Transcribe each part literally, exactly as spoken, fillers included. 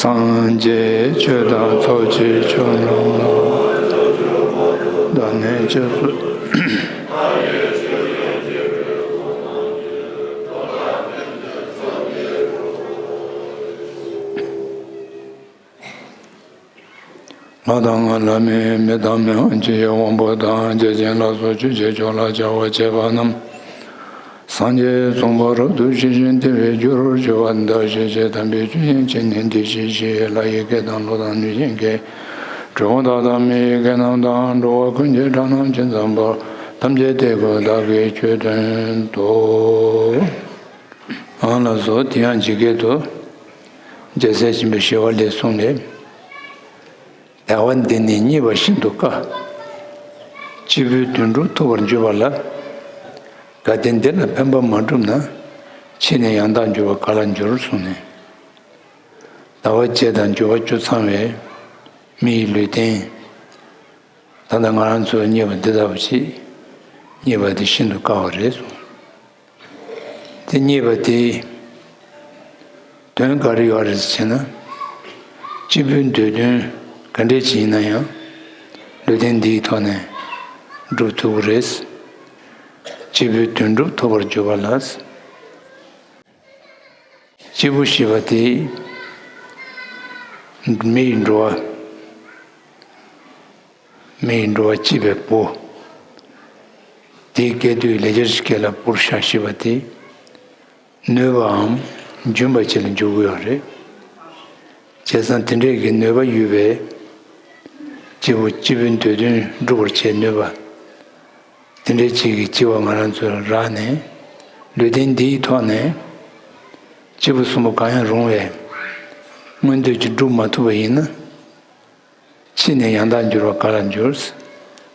ཐམས་ཅད་ཆོས་དང་ཚོགས་ཀྱི་མཆོག་ནོ། བདག་ནི་སྐྱབས་སུ། ལྷ་དང་ལྷ་མིན་མི་དང་མི་འམ་ཅི་ཡི་དབང་པོ་དང་། བརྒྱ་བྱིན་ལ་སོགས་ཆོས་ཀྱི་མཆོག་ལ་བྱ་བ་བྱེད་པ་རྣམས། སངས་རྒྱས་གསུངས་པ་རབ་ཏུ་ཞི་ཞིང་དེ་བས་རྒྱུར་གྱུར་པ་འདི་ཞེས་བྱ། དམ་པའི་ཆོས་ཉན་བྱས་ནས་འདི་ཞེས་བཤད། ལྷ་ཡི་སྐད་དང་ཀླུ་དང་གནོད་སྦྱིན་སྐད། གྲུལ་བུམ་དག་དང་མི་ཡི་སྐད་རྣམས་དང་། འགྲོ་བ་ཀུན་གྱི་སྒྲ་རྣམས་ཇི་ཙམ་པར། ཐམས་ཅད་དེ་ཀུན་བདག་གིས་ཆོས་བསྟན་ཏོ། ཨང་ལགས་སོ། དེ་ཡང་ཇི་སྐད་དུ། རྒྱལ་སྲས་ཆེན་པོ་ཞི་བ་ལྷའི་གསུང་ལས། དལ་བ་འདི་ནི་རྙེད་པ་ཤིན་ཏུ་དཀའ། སྐྱེས་བུའི་དོན་སྒྲུབ་ཐོབ་པར་འགྱུར་བ་ལ། གལ་ཏེ་འདི་ལ་ཕན་པ་མ་བསྒྲུབས་ན། ཕྱིས་ནས་ཡང་དག་འགྱུར་བ་ག་ལ་འགྱུར་གསུངས་ནས། ཟླ་བ་བརྒྱད་དང་འབྱོར་བ་བཅུ་ཚང་བའི་མི་ཡི་ལུས་རྟེན། ད་ལྟ་ང་རང་ཚོ་རྙེད་པ་འདི་ལྟ་བུ་ཞིག་རྙེད་པ་འདི་ཤིན་ཏུ་དཀའ་བ་རེད་གསུངས། དེ་རྙེད་པ་དེའི་དོན་ག་རེ་ཡོད་རེད་ཟེར་ན། སྐྱེས་བུའི་འདོད་དོན་ག་འདྲས་ཅིག་ཡིན་ན་ཡང་ལུས་རྟེན་འདིའི་ཐོག་ནས་སྒྲུབ་ཐུབ་ཀྱི་རེད། སྐྱེས་བུའི་དོན་སྒྲུབ་ཐོབ་པར་འགྱུར་བ་ལ། སྐྱེས་བུ་ཞེས་པ་དེ་མི་ཡི་འགྲོ་བ། མི་ཡི་འགྲོ་བ་སྐྱེས་པའི་བུ། དེའི་སྐད་དོད་ལེགས་སྦྱར་གྱི་སྐད་ལ་པུ་རུ་ཤ་ཞེས་པ་དེ། ནུས་པའམ་འཇོན་པ་ཅིག་ལ་འཇུག་གི་ཡོད་རེད། བྱས་ཙང་དེ་འདྲའི་གི་ནུས་པ་ཡོད་པའི་སྐྱེས་བུ། སྐྱེས་བུའི་འདོད་དོན་སྒྲུབ་པར་བྱེད་ནུས་པ། དེ་འདྲའི་ཅིག་གི་སྐྱེ་བ་ང་རང་ཚོ་རག་ནས། ལུས་རྟེན་འདིའི་ཐོག་ནས་སྐྱེས་བུ་གསུམ་པོ་གང་ཡང་རུང་བའི་མངོན་འདོད་ཅིག་སྒྲུབ་མ་ཐུབ་པ་ཡིན་ན། ཕྱིས་ནས་ཡང་དག་འགྱུར་བ་ག་ལ་འགྱུར།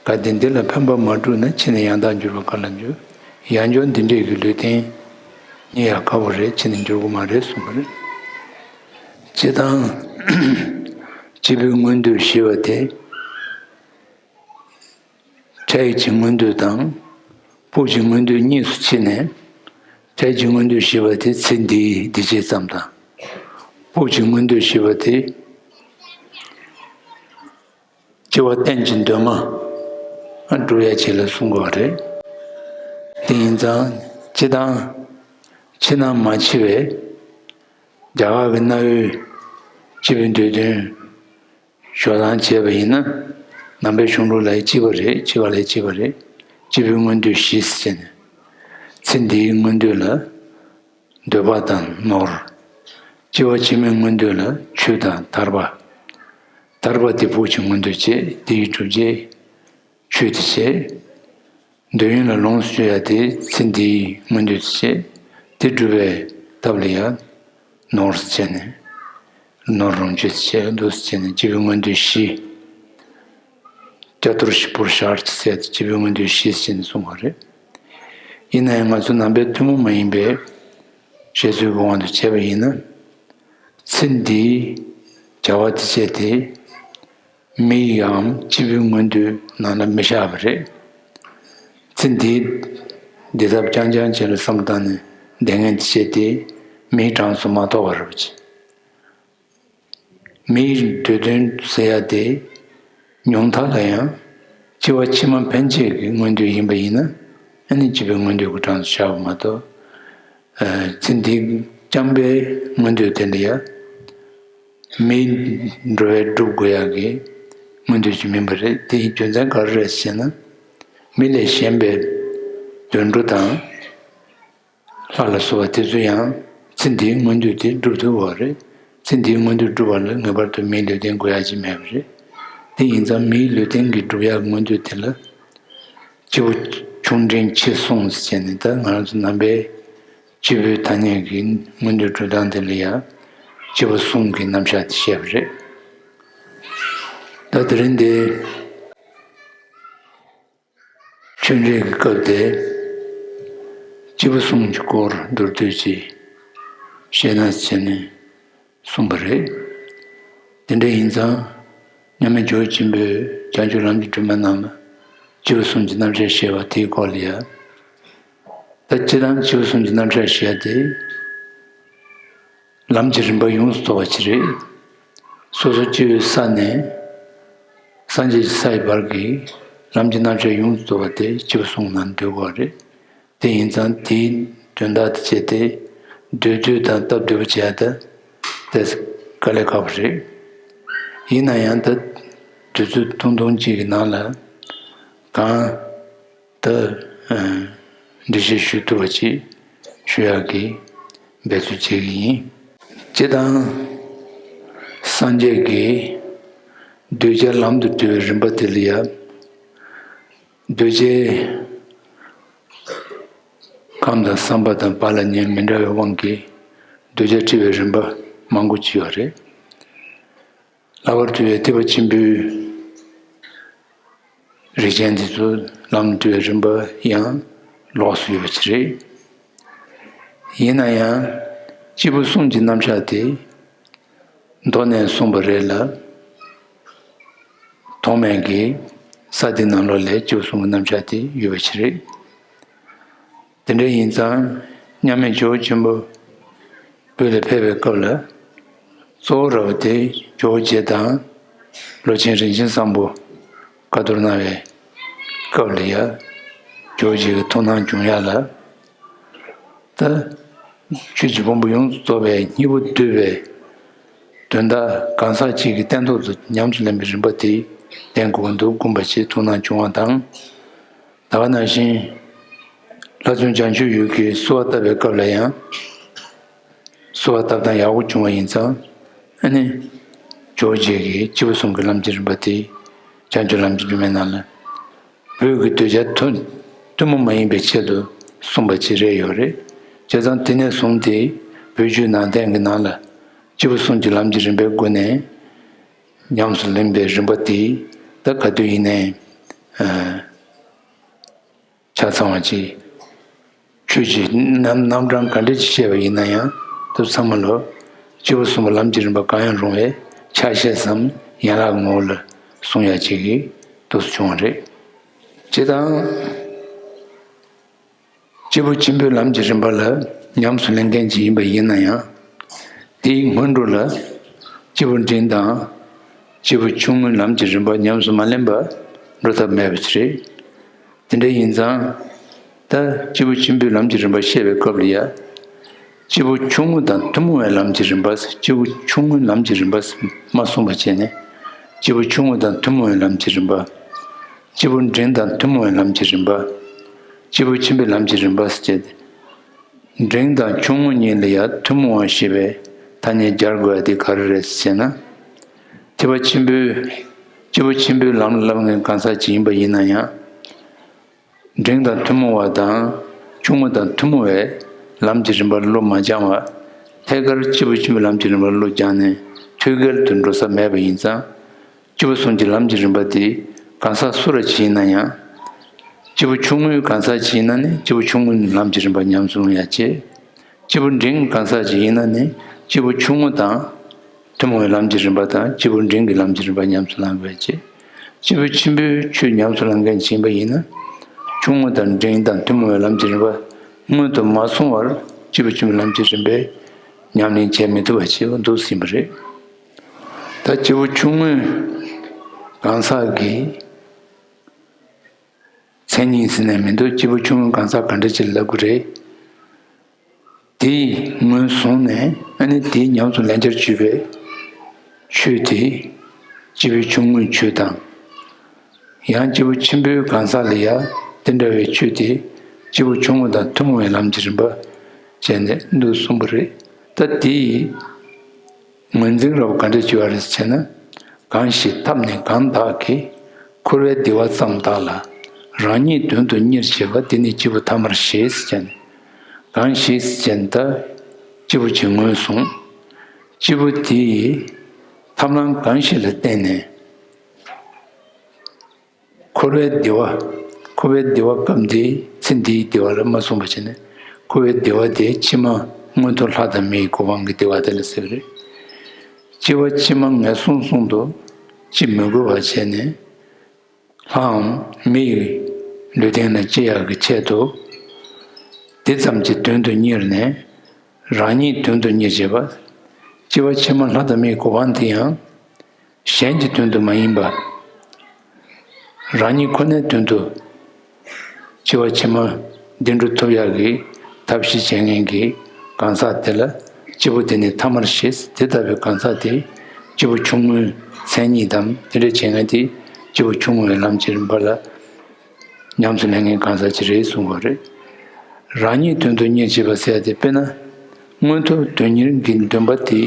གལ་ཏེ་འདི་ལ་ཕན་པ་མ་བསྒྲུབས་ན། ཕྱིས་ནས་ཡང་དག་འགྱུར་བ་ག་ལ་འགྱུར། ཡང་བསྐྱར་འདི་འདྲའི་གི་ལུས་རྟེན་རྙེད་ཡག་དཀའ་བོ་རེད། ཕྱིས་ནས་འགྱུར་གི་མ་རེད་གསུངས་པ་རེད། སྤྱིར་བཏང་སྐྱེས་བུའི་མངོན་འདོད་ཞེས་པ་དེ། འཕྲལ་གྱི་མངོན་འདོད་དང་། བོད་ཀྱི་མངོན་འདོད་གཉིས་སུ་ཕྱེ་ནས། འཕྲལ་གྱི་མངོན་འདོད་ཞེས་པ་དེ་ཚེ་འདིའི་བདེ་སྐྱིད་ཙམ་དང་། བོད་ཀྱི་མངོན་འདོད་ཞེས་པ་དེ། སྐྱེ་བ་གཏན་གྱི་འདུན་མ་སྒྲུབ་ཡ་ཆེད་ལ་གསུང་དགོས་པ་རེད། དེ་ཡིན་ཙང་། སྤྱིར་བཏང་ཕྱི་ནང་མ་ཕྱེ་བའི་རྒྱ་གར་གྱི་གནའ་བོའི་སྐྱེས་བུའི་འདོད་དོན་ཞོ་ལངས་བྱས་པ་ཡིན་ན། ནང་པའི་གཞུང་ལུགས་ལ་གཅིག་པ་རེད། གཅིག་པ་ལ་གཅིག་པ་རེད། སྐྱེས་བུའི་མངོན་འདོད་བཞི་ཟེར་ནས། ཚེ་འདིའི་མངོན་འདོད་ལ་འདོད་པ་དང་ནོར། སྐྱེ་བ་ཕྱི་མའི་མངོན་འདོད་ལ་ཆོས་དང་ཐར་པ། ཐར་པ་དེ་བོད་ཀྱི་མངོན་འདོད་བྱས། དེ་ཡི་སྒྲུབ་བྱེད་ཆོས་དེ་བྱས། འདོད་ཡོན་ལ་ལོངས་སུ་སྤྱོད་ཡ་དེ་ཚེ་འདིའི་མངོན་འདོད་བྱས། དེ་སྒྲུབ་པའི་ཐབས་ལ་ཡང་ནོར་བྱས་ནས། ནོར་ལོངས་སྤྱོད་བྱས། འདུག་བྱས་ནས་སྐྱེས་བུའི་མངོན་འདོད་བཞི། ཀྱ་ཏུར་ཤི་པུ་རུ་ཤཱརྠ་ཟེར་ཏེ་སྐྱེས་བུའི་མངོན་འདོད་བཞི་ཟེར་ནས་གསུངས་པ་རེད། ཡིན་ན་ཡང་ང་ཚོ་ནང་པའི་ཐུན་མོང་མ་ཡིན་པའི་བཤད་སྲོལ་གྱི་དབང་དུ་བྱས་པ་ཡིན་ན། ཚེ་འདིའི་བྱ་བ་དེ་བྱས་ཏེ། མི་ཡི་འམ་སྐྱེས་བུའི་མངོན་འདོད་ནང་ལ་མི་བཞག་པ་རེད། ཚེ་འདིའི་བདེ་ཐབས་རྐྱང་རྐྱང་ཅིག་ལ་བསམ་བཏང་ནས་བསྡད་མཁན་དེ་བྱས་ཏེ། མིའི་གྲངས་སུ་མ་གཏོགས་པ་རེད་པ་ཅིག་མིའི་འདོད་དོན་ཟེར་ཡ་དེ་ཉུང་མཐའ་ལ་ཡང་སྐྱེ་བ་ཕྱི་མ་ཕན་ཆད་ཀྱི་མངོན་འདོད་ཡིན་པ་ཡིན་ན། ཨ་ནི་སྐྱེས་བུའི་མངོན་འདོད་ཀྱི་གྲངས་སུ་བཞག་པ་མ་གཏོགས། ཨ། ཚེ་འདི་རྐྱང་པའི་མངོན་འདོད་དེ་ལ་ཡང་མིའི་འགྲོ་བའི་སྒྲུབ་དགོས་ཡག་གི་མངོན་འདོད་ཅིག་མིན་པ་རེད། དེ་ཡི་རྒྱུ་མཚན་ག་རེ་རེད་ཟེར་ན། མི་ལས་གཞན་པའི་དུད་འགྲོ་དང་། ལྷ་ལ་སོགས་པ་དེ་ཚོ་ཡང་ཚེ་འདིའི་མངོན་འདོད་དེ་སྒྲུབ་ཐུབ་པ་རེད། ཚེ་འདིའི་མངོན་འདོད་སྒྲུབ་པ་ལ་ངེས་པར་དུ་མིའི་ལུས་རྟེན་དགོས་ཡ་ཅིག་མེད་པ་རེད། དེ་ཡིན་ཙང་མིའི་ལུས་རྟེན་གྱི་སྒྲུབ་ཡག་མངོན་འདོད་དེ་ལ། སྐྱེས་བུ་ཆུང་འབྲིང་ཆེ་གསུམ་ཟེར་ནས། ད་ང་རང་ཚོ་ནང་པའི་སྐྱེས་བུའི་ཐ་སྙད་ཀྱི་མངོན་འདོད་སྒྲུབ་སྟངས་དེ་ལ་ཡང་སྐྱེས་བུ་གསུམ་གྱི་རྣམ་གཞག་དེ་བཤད་པ་རེད། ད་དེ་རིང་འདི། ཆོས་འབྲེལ་གྱི་སྐབས་དེ། སྐྱེས་བུ་གསུམ་གྱི་སྐོར་མདོར་བསྡུས་ཅིག་བཤད་ན་ཟེར་ནས་གསུངས་པ་རེད། དེ་འདྲ་ཡིན་ཙང་། མཉམ་མེད་ཇོ་བོ་ཆེན་པོས་བྱང་ཆུབ་ལམ་གྱི་སྒྲོན་མ་ནང་ལ་སྐྱེས་བུ་གསུམ་གྱི་རྣམ་གཞག་བཤད་པ་དེའི་སྐོར་ལ་ཡ། ད་སྤྱིར་བཏང་སྐྱེས་བུ་གསུམ་གྱི་རྣམ་གཞག་བཤད་དེ། ལམ་གྱི་རིམ་པ་ཡོངས་སུ་རྫོགས་པ་ཅིག་རེད། སོ་སོ་སྐྱེ་བོའི་ས་ནས་སངས་རྒྱས་ཀྱི་ས་ཡི་བར་གྱི་ལམ་གྱི་རྣམ་གཞག་ཡོངས་སུ་རྫོགས་པ་དེ་སྐྱེས་བུ་གསུམ་ནང་འདུས་དགོས་རེད། དེ་ཡིན་ཙང་དེའི་དོན་དག་དེ་བྱས་ཏེ་སྡོད་དུས་དང་སྟབས་བདེ་པོ་བྱས་ཏེ་དེ་དཀའ་ལས་ཁག་པོ་རེད། ཡིན་ན་ཡང་ད་དུས་ཚོད་ཐུང་ཐུང་གཅིག་གི་ནང་ལ་གང་ད་འགྲེལ་བཤད་ཞུ་ཐུབ་པ་ཅིག་ཞུ་ཡག་གི་འབད་རྩོལ་བྱེད་ཀྱི་ཡིན། སྤྱིར་བཏང་སངས་རྒྱས་ཀྱི་གདུལ་བྱ་ལམ་དུ་བཀྲི་བའི་རིམ་པ་དེ་ལ་ཡང་གདུལ་བྱའི་ཁམས་དང་བསམ་པ་དང་བག་ལ་ཉལ་མི་འདྲ་བའི་དབང་གིས་གདུལ་བྱ་བཀྲི་བའི་རིམ་པ་མང་པོ་ཅིག་ཡོད་རེད། ལྷག་པར་དུ་ཡང་ཐེག་པ་ཆེན་པོའི་རིགས་ཅན་དེ་ཚོ་ལམ་བཀྲི་བའི་རིམ་པ་ཡང་ལོགས་སུ་ཡོད་པ་ཅིག་རེད། ཡིན་ན་ཡང་སྐྱེས་བུ་གསུམ་གྱི་རྣམ་གཞག་དེ་མདོ་ནས་གསུངས་པ་རེད་ལ། ཐོག་མའི་གི་ས་དེ་ནང་ལོགས་ལ་སྐྱེས་བུ་གསུམ་གྱི་རྣམ་གཞག་དེ་ཡོད་པ་ཅིག་རེད། དེ་འདྲ་ཡིན་ཙང་མཉམ་མེད་ཇོ་བོ་ཆེན་པོ་བོད་ལ་ཕེབས་པའི་སྐབས་ལ་གཙོ་བོ་ར་བ་དེ་ཇོ་བོ་རྗེ་དང་ལོ་ཆེན་རིན་ཆེན་བཟང་པོ་བཀའ་བསྡུར་གནང་བའི་སྐབས་ལ་ཡ་ཇོ་བོ་རྗེ་གི་ཐུགས་སྣང་བྱུང་ཡ་ལ། ད་ཆོས་ཀྱི་ཕུང་པོ་ཡོངས་སུ་རྫོགས་པའི་སྙིང་པོ་བསྡུས་པའི་དོན་དག་གང་ཟག་གཅིག་གིས་སྟན་ཐོག་ཏུ་ཉམས་སུ་ལེན་པའི་རིམ་པ་དེ་ལྡན་དགོས་ཀྱི་འདུག་དགོངས་པ་ཆེ་ཐུགས་སྣང་བྱུང་བ་དང་། ད་ག་ནང་བཞིན་ལྷ་བཙུན་བྱང་ཆུབ་འོད་ཀྱིས་གསོལ་བ་བཏབ་པའི་སྐབས་ལ་ཡང་གསོལ་བ་བཏབ་སྟངས་ཡག་པོ་བྱུང་བ་ཡིན་ཙང་ཨ་ནི་ཇོ་བོ་རྗེ་གིས་སྐྱེས་བུ་གསུམ་གྱི་ལམ་གྱི་རིམ་པ་དེ་བྱང་ཆུབ་ལམ་གྱི་སྒྲོན་མེ་ནང་ལ། བོད་ཀྱི་གདུལ་བྱ་ཐུ་ཐུན་མོང་མ་ཡིན་པའི་ཆེད་དུ་གསུངས་པ་ཅིག་རེད་ཡོད་རེད། བྱས་ཙང་དེ་ནས་བཟུང་སྟེ་བོད་བརྒྱུད་ནང་བསྟན་གྱི་ནང་ལ་སྐྱེས་བུ་གསུམ་གྱི་ལམ་གྱི་རིམ་པའི་སྒོ་ནས་ཉམས་སུ་ལེན་པའི་རིམ་པ་དེ་ད་ག་དུས་ཡིན་ནའི་ཆ་ཚང་བ་ཅིག་ཆོས་ཀྱི་རྣམ་རྣམ་གྲངས་ག་འདྲ་ཞིག་བཤད་པ་ཡིན་ན་ཡང་དེ་ཚང་མ་ལོ་སྐྱེས་བུ་གསུམ་པོ་ལམ་གྱི་རིམ་པ་གང་ཡང་རུང་བའི་ཆ་ཤས་སམ་ཡན་ལག་ངོ་བོ་ལ་གསུང་ཡ་ཅིག་གི་དུས་སུ་བྱུང་བ་རེད། སྤྱིར་བཏང་སྐྱེས་བུ་ཆེན་པོའི་ལམ་གྱི་རིམ་པ་ལ་ཉམས་སུ་ལེན་མཁན་ཅིག་ཡིན་པ་ཡིན་ན་ཡང་དེའི་སྔོན་འགྲོ་ལ་སྐྱེས་བུ་འབྲིང་དང་སྐྱེས་བུ་ཆུང་ངུའི་ལམ་གྱི་རིམ་པ་ཉམས་སུ་མ་ལེན་པར་འགྲོ་ཐབས་མེད་པ་ཅིག་རེད། དེ་འདྲ་ཡིན་ཙང་། ད་སྐྱེས་བུ་ཆེན་པོའི་ལམ་གྱི་རིམ་པ་བཤད་པའི་སྐབས་ལ་ཡ། སྐྱེས་བུ་ཆུང་ངུ་དང་ཐུན་མོང་བའི་ལམ་གྱི་རིམ་པ། སྐྱེས་བུ་ཆུང་ངུའི་ལམ་གྱི་རིམ་པ་མ་གསུངས་པ་བྱས་ནས། སྐྱེས་བུ་ཆུང་ངུ་དང་ཐུན་མོང་བའི་ལམ་གྱི་རིམ་པ། སྐྱེས་བུ་འབྲིང་དང་ཐུན་མོང་བའི་ལམ་གྱི་རིམ་པ། སྐྱེས་བུ་ཆེན་པོའི་ལམ་གྱི་རིམ་པ་ཟེར་བྱས་ཏེ། འབྲིང་དང་ཆུང་ངུ་གཉིས་ལ་ཡ་ཐུན་མོང་བ་ཞེས་པའི་ཐ་སྙད་སྦྱར་དགོས་པ་དེ་ག་རེ་རེད་ཟེར་ན། ཐེག་པ་ཆེན་པོའི་སྐྱེས་བུ་ཆེན་པོའི་ལམ་ལ་བསླབ་མཁན་གང་ཟག་ཅིག་ཡིན་པ་ཡིན་ན་ཡང་། འབྲིང་དང་ཐུན་མོང་བ་དང་ཆུང་ངུ་དང་ཐུན་མོང་བའི་ལམ་གྱི་རིམ་པར་བློ་མ་སྦྱང་བར་ཐད་ཀར་སྐྱེས་བུ་ཆེན་པོའི་ལམ་གྱི་རིམ་པར་བློ་སྦྱངས་ནས་ཐོད་རྒལ་དུ་འགྲོ་ས་མེད་པ་ཡིན་ཙང་། སྐྱེས་བུ་གསུམ་གྱི་ལམ་གྱི་རིམ་པ་དེ་གང་ཟག་སུ་ར་ཅིག་ཡིན་ན་ཡང་། སྐྱེས་བུ་ཆུང་ངུའི་གང་ཟག་ཅིག་ཡིན་ན་ནི་སྐྱེས་བུ་ཆུང་ངུའི་ལམ་གྱི་རིམ་པ་ཉམས་སུ་ལེན་ཡ་བྱེད། སྐྱེས་བུ་འབྲིང་གང་ཟག་ཅིག་ཡིན་ན་ནི་སྐྱེས་བུ་ཆུང་ངུ་དང་ཐུན་མོང་བའི་ལམ་གྱི་རིམ་པ་དང་སྐྱེས་བུ་འབྲིང་གི་ལམ་གྱི་རིམ་པ་ཉམས་སུ་བླང་དགོས་ཀྱི། སྐྱེས་བུ་ཆེན་པོའི་ཆོས་ཉམས་སུ་བླང་མཁན་ཅིག་ཡིན་པ་ཡིན་ན། ཆུང་ངུ་དང་འབྲིང་དང་ཐུན་མོང་བའི་ལམ་གྱི་རིམ་པ་སྔོན་དུ་མ་སོང་བར་སྐྱེས་བུ་ཆེན་པོའི་ལམ་གྱི་རིམ་པའི་ཉམས་ལེན་བྱེད་མི་ཐུབ་པ་ཞིག་འདུག་ཟིན་པ་རེད། ད་སྐྱེས་བུ་ཆུང་ངུའི་གང་ཟག་གི་མཚན་ཉིད་ཟེར་ནས་མི་འདུག་སྐྱེས་བུ་ཆུང་ངུའི་གང་ཟག་ག་འདྲ་ཅིག་ལབ་དགོས་རེད། དེའི་ངོས་བཟུང་ནས་ཨ་ནི་དེའི་ཉམས་སུ་ལེན་བྱར་གྱུར་པའི་ཆོས་དེ་སྐྱེས་བུ་ཆུང་ངུའི་ཆོས་དང་། ཡང་སྐྱེས་བུ་ཆེན་པོའི་གང་ཟག་ལ་ཡང་དེ་འདྲ་བའི་ཆོས་དེ་སྐྱེས་བུ་ཆུང་ངུ་དང་ཐུན་མོང་བའི་ལམ་གྱི་རིམ་པ་བྱས་ནས་འདུག་གསུངས་པ་རེད། ད་དེའི་ངོས་འཛིན་རབ་ག་འདྲ་བྱས་པ་རེད་ཟེར་ན། གང་ཞིག་ཐབས་ནི་གང་དག་གིས། འཁོར་བའི་བདེ་བ་ཙམ་དག་ལ། རང་ཉིད་དོན་དུ་གཉེར་བྱེད་པ། དེ་ནི་སྐྱེས་བུ་ཐ་མར་བཞེད་ཟེར་བྱས་ནས། གང་ཞིག་ཟེར་བྱས་ནས་ད་སྐྱེས་བུ་གཅིག་ངོས་བཟུང་། སྐྱེས་བུ་དེ་ཡི་ཐབས་ལམ་གང་ཞིག་ལ་བརྟེན་ནས། འཁོར་བའི་བདེ་བ། འཁོར་བའི་བདེ་བ་སྐབས་འདིའི་ཚེ་འདིའི་བདེ་བ་ལ་མ་གསུངས་པ་བྱས་ནས། འཁོར་བའི་བདེ་བ་དེ་ཕྱི་མ་མངོན་མཐོ་ལྷ་དང་མི་ཡི་གོ་འཕང་གི་བདེ་བ་དེ་ལ་ཟེར་བ་རེད། སྐྱེ་བ་ཕྱི་མ་ངན་སོང་གསུམ་དུ་སྐྱེ་མི་དགོས་པ་བྱས་ནས། ལྷའམ་མི་ཡི་ལུས་རྟེན་ལ་སྐྱེ་ཡག་གི་ཆེད་དུ། དེ་ཙམ་གྱི་དོན་དུ་གཉེར་ནས། རང་ཉིད་དོན་དུ་གཉེར་བྱེད་པ། སྐྱེ་བ་ཕྱི་མ་ལྷ་དང་མིའི་གོ་འཕང་དེ་ཡང་ གཞན་གྱི་དོན་དུ་མ་ཡིན་པ། རང་ཉིད་ཁོ་ནའི་དོན་དུ་སྐྱེ་བ་ཕྱི་མ་བདེ་འགྲོ་ཐོབ་ཡག་གི་ཐབས་ཤེས་བྱེད་མཁན་གྱི་གང་ཟག་དེ་ལ་སྐྱེས་བུ་དེ་ནི་ཐ་མར་བཤད། དེ་ལྟ་བུའི་གང་ཟག་དེ་སྐྱེས་བུ་ཆུང་ངུའི་མཚན་ཉིད་དམ་དེ་འདྲ་བྱེད་མཁན་དེ་སྐྱེས་བུ་ཆུང་ངུའི་ལམ་གྱི་རིམ་པ་ལ་ཉམས་སུ་ལེན་མཁན་གང་ཟག་ཅིག་རེད་གསུངས་པ་རེད། རང་ཉིད་དོན་དུ་གཉེར་བྱེད་པ་ཟེར་ཡ་དེ་དཔེར་ན། མངོན་མཐོ་དོན་གཉེར་གྱི་འདུན་པ་དེ་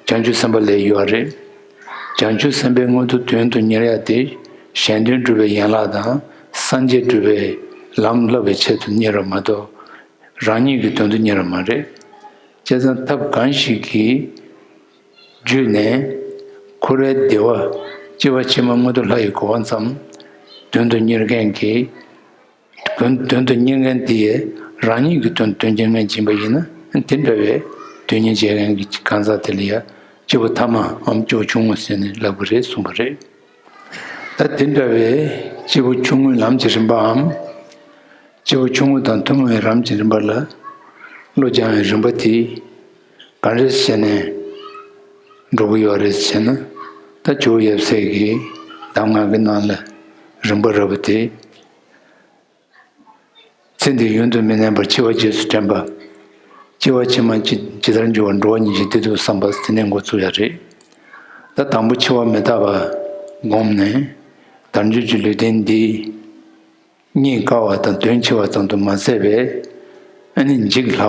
བྱང་ཆུབ་སེམས་དཔའ་ལས་ཡོད་རེད། བྱང་ཆུབ་སེམས་དཔའི་མངོན་མཐོ་དོན་དུ་གཉེར་ཡ་དེ་གཞན་དོན་སྒྲུབ་པའི་ཡན་ལག་དང་སངས་རྒྱས་སྒྲུབ་པའི་ལམ་བསླབ་པའི་ཆེད་དུ་གཉེར་བ་མ་གཏོགས་རང་ཉིད་ཀྱི་དོན་དུ་གཉེར་བ་མ་རེད། བྱས་ཙང་ཐབས་གང་ཞིག་གིས་བརྒྱུད་ནས་འཁོར་བའི་བདེ་བ་སྐྱེ་བ་ཕྱི་མ་མངོན་མཐོ་ལྷ་ཡི་གོ་འཕང་ཙམ་དོན་དུ་གཉེར་མཁན་གྱི་དོན་དོན་དུ་གཉེར་མཁན་དེ་ཡིས་རང་ཉིད་ཀྱི་དོན་དོན་གྱི་ངན་སྦྱིན་པ་ཡིན་ན་དེ་འདྲ་བའི་དོན་གཉེར་བྱེད་མཁན་གྱི་གང་ཟག་དེ་ལ་ཡང་སྐྱེས་བུ་ཐ་མའམ་སྐྱེས་བུ་ཆུང་ངུ་ཟེར་ནས་ལབ་ཀྱི་རེད་གསུངས་པ་རེད། ད་དེ་འདྲ་བའི་སྐྱེས་བུ་ཆུང་ངུའི་ལམ་གྱི་རིམ་པའམ། སྐྱེས་བུ་ཆུང་ངུ་དང་ཐུན་མོང་བའི་ལམ་གྱི་རིམ་པ་ལ་བློ་སྦྱང་བའི་རིམ་པ་དེ་ག་འདྲ་བྱས་ནས་འགྲོ་གི་ཡོད་རེད་ཟེར་ན། ད་ཇོ་བོ་ཡབ་སྲས་ཀྱི་གདམས་ངག་གི་ནང་ལ་རིམ་པ་རབ་པོ་དེ། ཚེ་འདིའི་ཡུན་དུ་མི་གནས་པར་འཆི་བ་རྗེས་སུ་དྲན་པ། སྐྱེ་བ་ཕྱི་མ་ཇི་ཇི་ལྟར་འགྱུར་བ་འགྲོ་བ་ཉིད་ཀྱི་བདེ་སྡུག་བསམ་པ་དེ་ནས་འགོ་ཚུགས་ཡ་རེད། ད་དང་པོ་འཆི་བ་མི་རྟག་པ་བསྒོམས་ནས་དལ་འབྱོར་གྱི་ལུས་རྟེན་འདི་རྙེད་དཀའ་བ་དང་དོན་ཆེ་བ་ཙམ་དུ་མ་ཟད་པས་ཨ་ནི་འཇིག་སླ་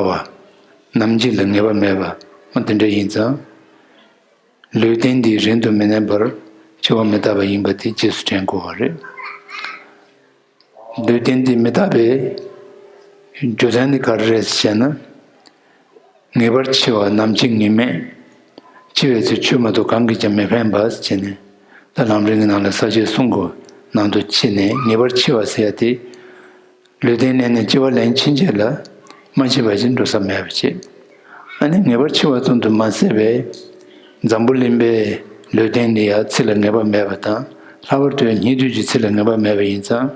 བ། ནམ་འཆི་ལ་ངེས་པ་མེད་པ་དེ་འདྲ་ཡིན་ཙང་། ལུས་རྟེན་འདི་རིང་དུ་མི་གནས་པར་འཆི་བ་མི་རྟག་པ་ཡིན་པ་དེ་རྗེས་སུ་དྲན་དགོས་པ་རེད། ལུས་རྟེན་འདི་མི་རྟག་པའི་རྒྱུ་མཚན་ནི་ག་རེ་རེད་ཟེར་ན། ངེས་པར་འཆི་བ་ནམ་འཆི་ངེས་མེད། འཆི་བའི་ཚེ་ཆོས་མ་གཏོགས་གང་གིས་ཀྱང་མི་ཕན་པ་ཟེར་ནས་ད་ལམ་རིམ་གྱི་ནང་ལ་ས་བཅད་གསུམ་གྱི་ནང་དུ་ཕྱེ་ནས་ངེས་པར་འཆི་བ་ཟེར་ཡ་དེ། ལུས་རྟེན་གནས་ནས་སྐྱེ་བ་ལེན་ཕྱིན་ཆད་ལ་མ་སྐྱེས་པ་ཞིག་འགྲོ་ས་མེད་པ་བྱེད། ཨ་ནི་ངེས་པར་འཆི་བ་ཙམ་དུ་མ་ཟད་པའི་འཛམ་བུ་གླིང་པའི་ལུས་རྟེན་འདི་ཡང་ཚེ་ལ་ངེས་པ་མེད་པ་དང་ལྷག་པར་དུ་སྙིགས་དུས་ཀྱི་ཚེ་ལ་ངེས་པ་མེད་པ་ཡིན་ཙང་།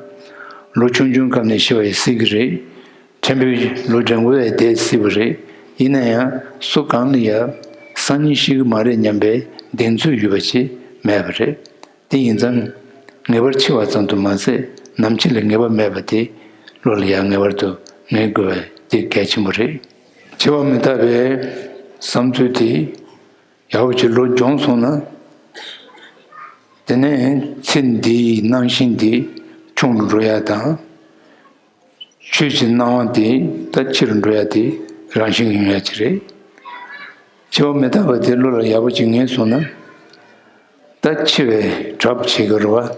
ལོ་ཆུང་ཆུང་སྐབས་ནས་ཤི་བ་ཡི་སྲིད་ཀྱི་རེད། ཕྲན་བུའི་ལོ་བགྲེས་པོ་ཡི་དེ་སྲིད་པ་རེད། ཡིན་ན་ཡང་སུ་གང་ལ་ཡང་སང་ཉིན་ཤི་གི་མ་རེད་སྙམ་པའི་གདེང་ཚོད་ཡོད་པ་ཅིག་མེད་པ་རེད། དེ་ཡིན་ཙང་། ངེས་པར་འཆི་བ་ཙམ་དུ་མ་ཟད་ནམ་འཆི་ལ་ངེས་པ་མེད་པ་དེ་བློ་ལ་ཡང་ངེས་པར་དུ་ངེས་དགོས་པ་དེ་གལ་ཆེན་པོ་རེད། འཆི་བ་མི་རྟག་པའི་བསམ་ཚུལ་དེ་ཡག་པོ་ཅིག་བློ་སྦྱོང་སོང་ན། དེ་ནས་ཚེ་འདིའི་རྣམ་ཤེས་འདི་ཆུང་རུ་འགྲོ་ཡ་དང་། ཆོས་ཀྱི་སྣང་བ་དེ་ད་ཆེ་རུ་འགྲོ་ཡ་དེ་རང་བཞིན་གྱི་ཡོང་ཡ་ཅིག་རེད། འཆི་བ་མི་རྟག་པ་དེ་བློ་ལ་ཡག་པོ་ཅིག་ངེས་སོང་ན། ད་འཆི་བའི་གྲབས་བྱེད་ཀྱི་རེད་བ།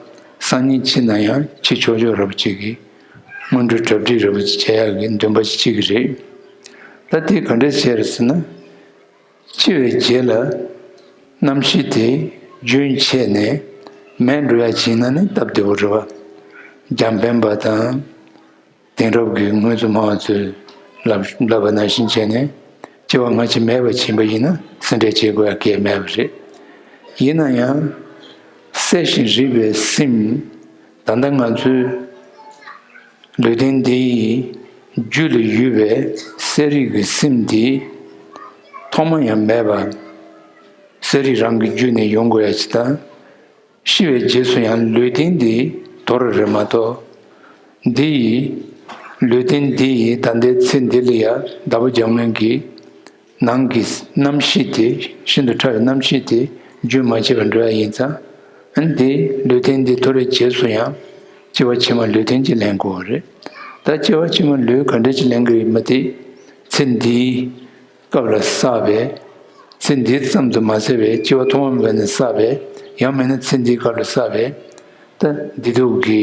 སང་ཉིན་འཆི་ན་ཡང་འཆི་ཆོག་ཆོག་རེད་བ་ཅིག་གི་སྔོན་འགྲོའི་གྲ་སྒྲིག་རེད་བ་ཅིག་བྱེད་ཡག་གི་འདུན་པ་ཅིག་གཅིག་གི་རེད། ད་དེ་ག་འདྲས་བྱས་རེད་ཟེར་ན། འཆི་བའི་རྗེས་ལ་རྣམ་ཤེས་དེ་རྒྱུན་ཆད་ནས་མེད་འགྲོ་ཡ་ཅིག་ཡིན་ན་ནི་སྟབས་བདེ་པོ་རེད་བ། འཇམ་དཔལ་པ་དང་། དེང་རབས་ཀྱི་དངོས་གཙོ་སྨྲ་བ་ཚོས་ལབ་ལབ་པ་ནང་བཞིན་བྱས་ནས་སྐྱེ་བ་སྔ་ཕྱི་མེད་པ་ཕྱིན་པ་ཡིན་ན་སེམས་ཁྲལ་བྱེད་དགོས་ཡ་གལ་མེད་པ་རེད། ཡིན་ན་ཡང་། གསལ་ཞིང་རིག་པའི་སེམས། ད་ལྟ་ང་ཚོའི་ལུས་རྟེན་འདིའི་རྒྱུད་ལ་ཡོད་པའི་གསལ་རིག་གི་སེམས་འདི་ཐོག་མ་ཡང་མེད་པ། གསལ་རིག་རང་གི་རྒྱུད་ནས་ཡོང་དགོས་ཡ་ཅིག་དང་། ཤི་བའི་རྗེས་སུ་ཡང་ལུས་རྟེན་འདི་དོར་རེད་མ་གཏོགས། འདི་ཡིས། ལུས་རྟེན་འདི་ཡིས་ད་ལྟའི་ཚེ་འདི་ལ་ཡང་བདག་པོ་རྒྱག་མཁན་གྱི་ནང་གི་རྣམ་ཤེས་དེ་ཤིན་ཏུ་ཕྲ་བའི་རྣམ་ཤེས་དེ་རྒྱུན་མ་ཆད་པར་འགྲོ་ཡ་ཡིན་ཙང་། འདི་ལུས་རྟེན་འདི་དོར་བའི་རྗེས་སུ་ཡང་སྐྱེ་བ་ཕྱི་མ་ལུས་རྟེན་གྱིས་ལེན་དགོས་པ་རེད། ད་སྐྱེ་བ་ཕྱི་མ་ལུས་ག་འདྲ་ཅིག་ལེན་གྱི་ཡོད་མ་དེ་ཚེ་འདིའི་སྐབས་ལ་བསགས་པའི། ཚེ་འདི་ཙམ་དུ་མ་ཟད་པའི་སྐྱེ་བ་ཐོག་མ་མེད་པ་ནས་བསགས་པའི། ཡང་མིན་ན་ཚེ་འདིའི་སྐབས་ལ་བསགས་པའི། ད་བདེ་སྡུག་གི་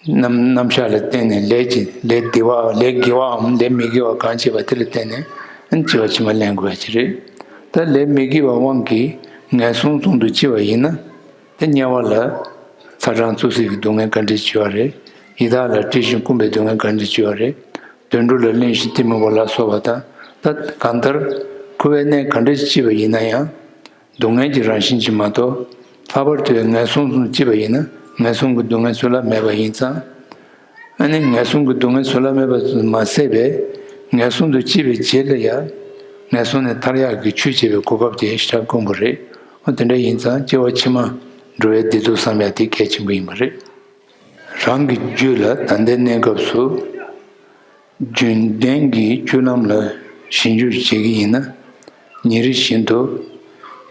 རྣམ་རྣམ་གཞག་ལ་བརྟེན་ནས་ལས་ཀྱི་ལས་བདེ་བ་ལས་དགེ་བའམ་ལས་མི་དགེ་བ་གང་བྱས་པ་དེ་ལ་བརྟེན་ནས་སྐྱེ་བ་ཕྱི་མ་ལེན་དགོས་པ་ཅིག་རེད། ད་ལས་མི་དགེ་བའི་དབང་གིས་ངན་སོང་གསུམ་དུ་སྐྱེ་བ་ཡིན་ན། དེ་དམྱལ་བ་ལ་ཚ་གྲང་བཙོག་ཟད་ཀྱི་སྡུག་བསྔལ་ག་འདྲས་བྱེད་པ་རེད། ཡི་དྭགས་ལ་བཀྲེས་ཤིང་སྐོམ་པའི་སྡུག་བསྔལ་ག་འདྲས་བྱེད་པ་རེད། དུད་འགྲོ་ལ་གླེན་ཞིང་གཏི་མུག་པ་ལ་སོགས་པ་དང་། ད་གང་ལྟར་འཁོར་བའི་གནས་ག་འདྲ་ཞིག་སྐྱེས་པ་ཡིན་ན་ཡང་། སྡུག་བསྔལ་གྱི་རང་བཞིན་གྱིས་མ་གཏོགས། ལྷག་པར་དུ་ངན་སོང་གསུམ་སྐྱེས་པ་ཡིན་ན་ངན་སོང་གི་སྡུག་བསྔལ་ཚུར་ལ་མེད་པ་ཡིན་ཙང་། ཨ་ནི་ངན་སོང་གི་སྡུག་བསྔལ་ཚུར་ལ་མེད་པ་ཙམ་མ་ཟད་པས། ངན་སོང་དུ་སྐྱེས་པའི་རྗེས་ལ་ཡང་། ངན་སོང་ནས་ཐར་ཡག་གི་ཆོས་བྱེད་པའི་གོ་སྐབས་དེ་ཞེ་དྲག་དཀོན་པོ་རེད། འོ་དེ་འདྲ་ཡིན་ཙང་སྐྱེ་བ་ཕྱི་མ་འགྲོ་བའི་བདེ་སྡུག་བསམ་ཡ་དེ་གལ་ཆེན་པོ་ཡིན་པ་རེད། རང་གི་རྒྱུད་ལ་ད་ལྟའི་གནས་སྐབས་སུ་རྒྱུན་ལྡན་གྱི་རྒྱུད་ལམ་ལ་ཞིབ་འཇུག་བྱེད་ཀྱི་ཡིན་ན། ཉིན་རེ་བཞིན་དུ་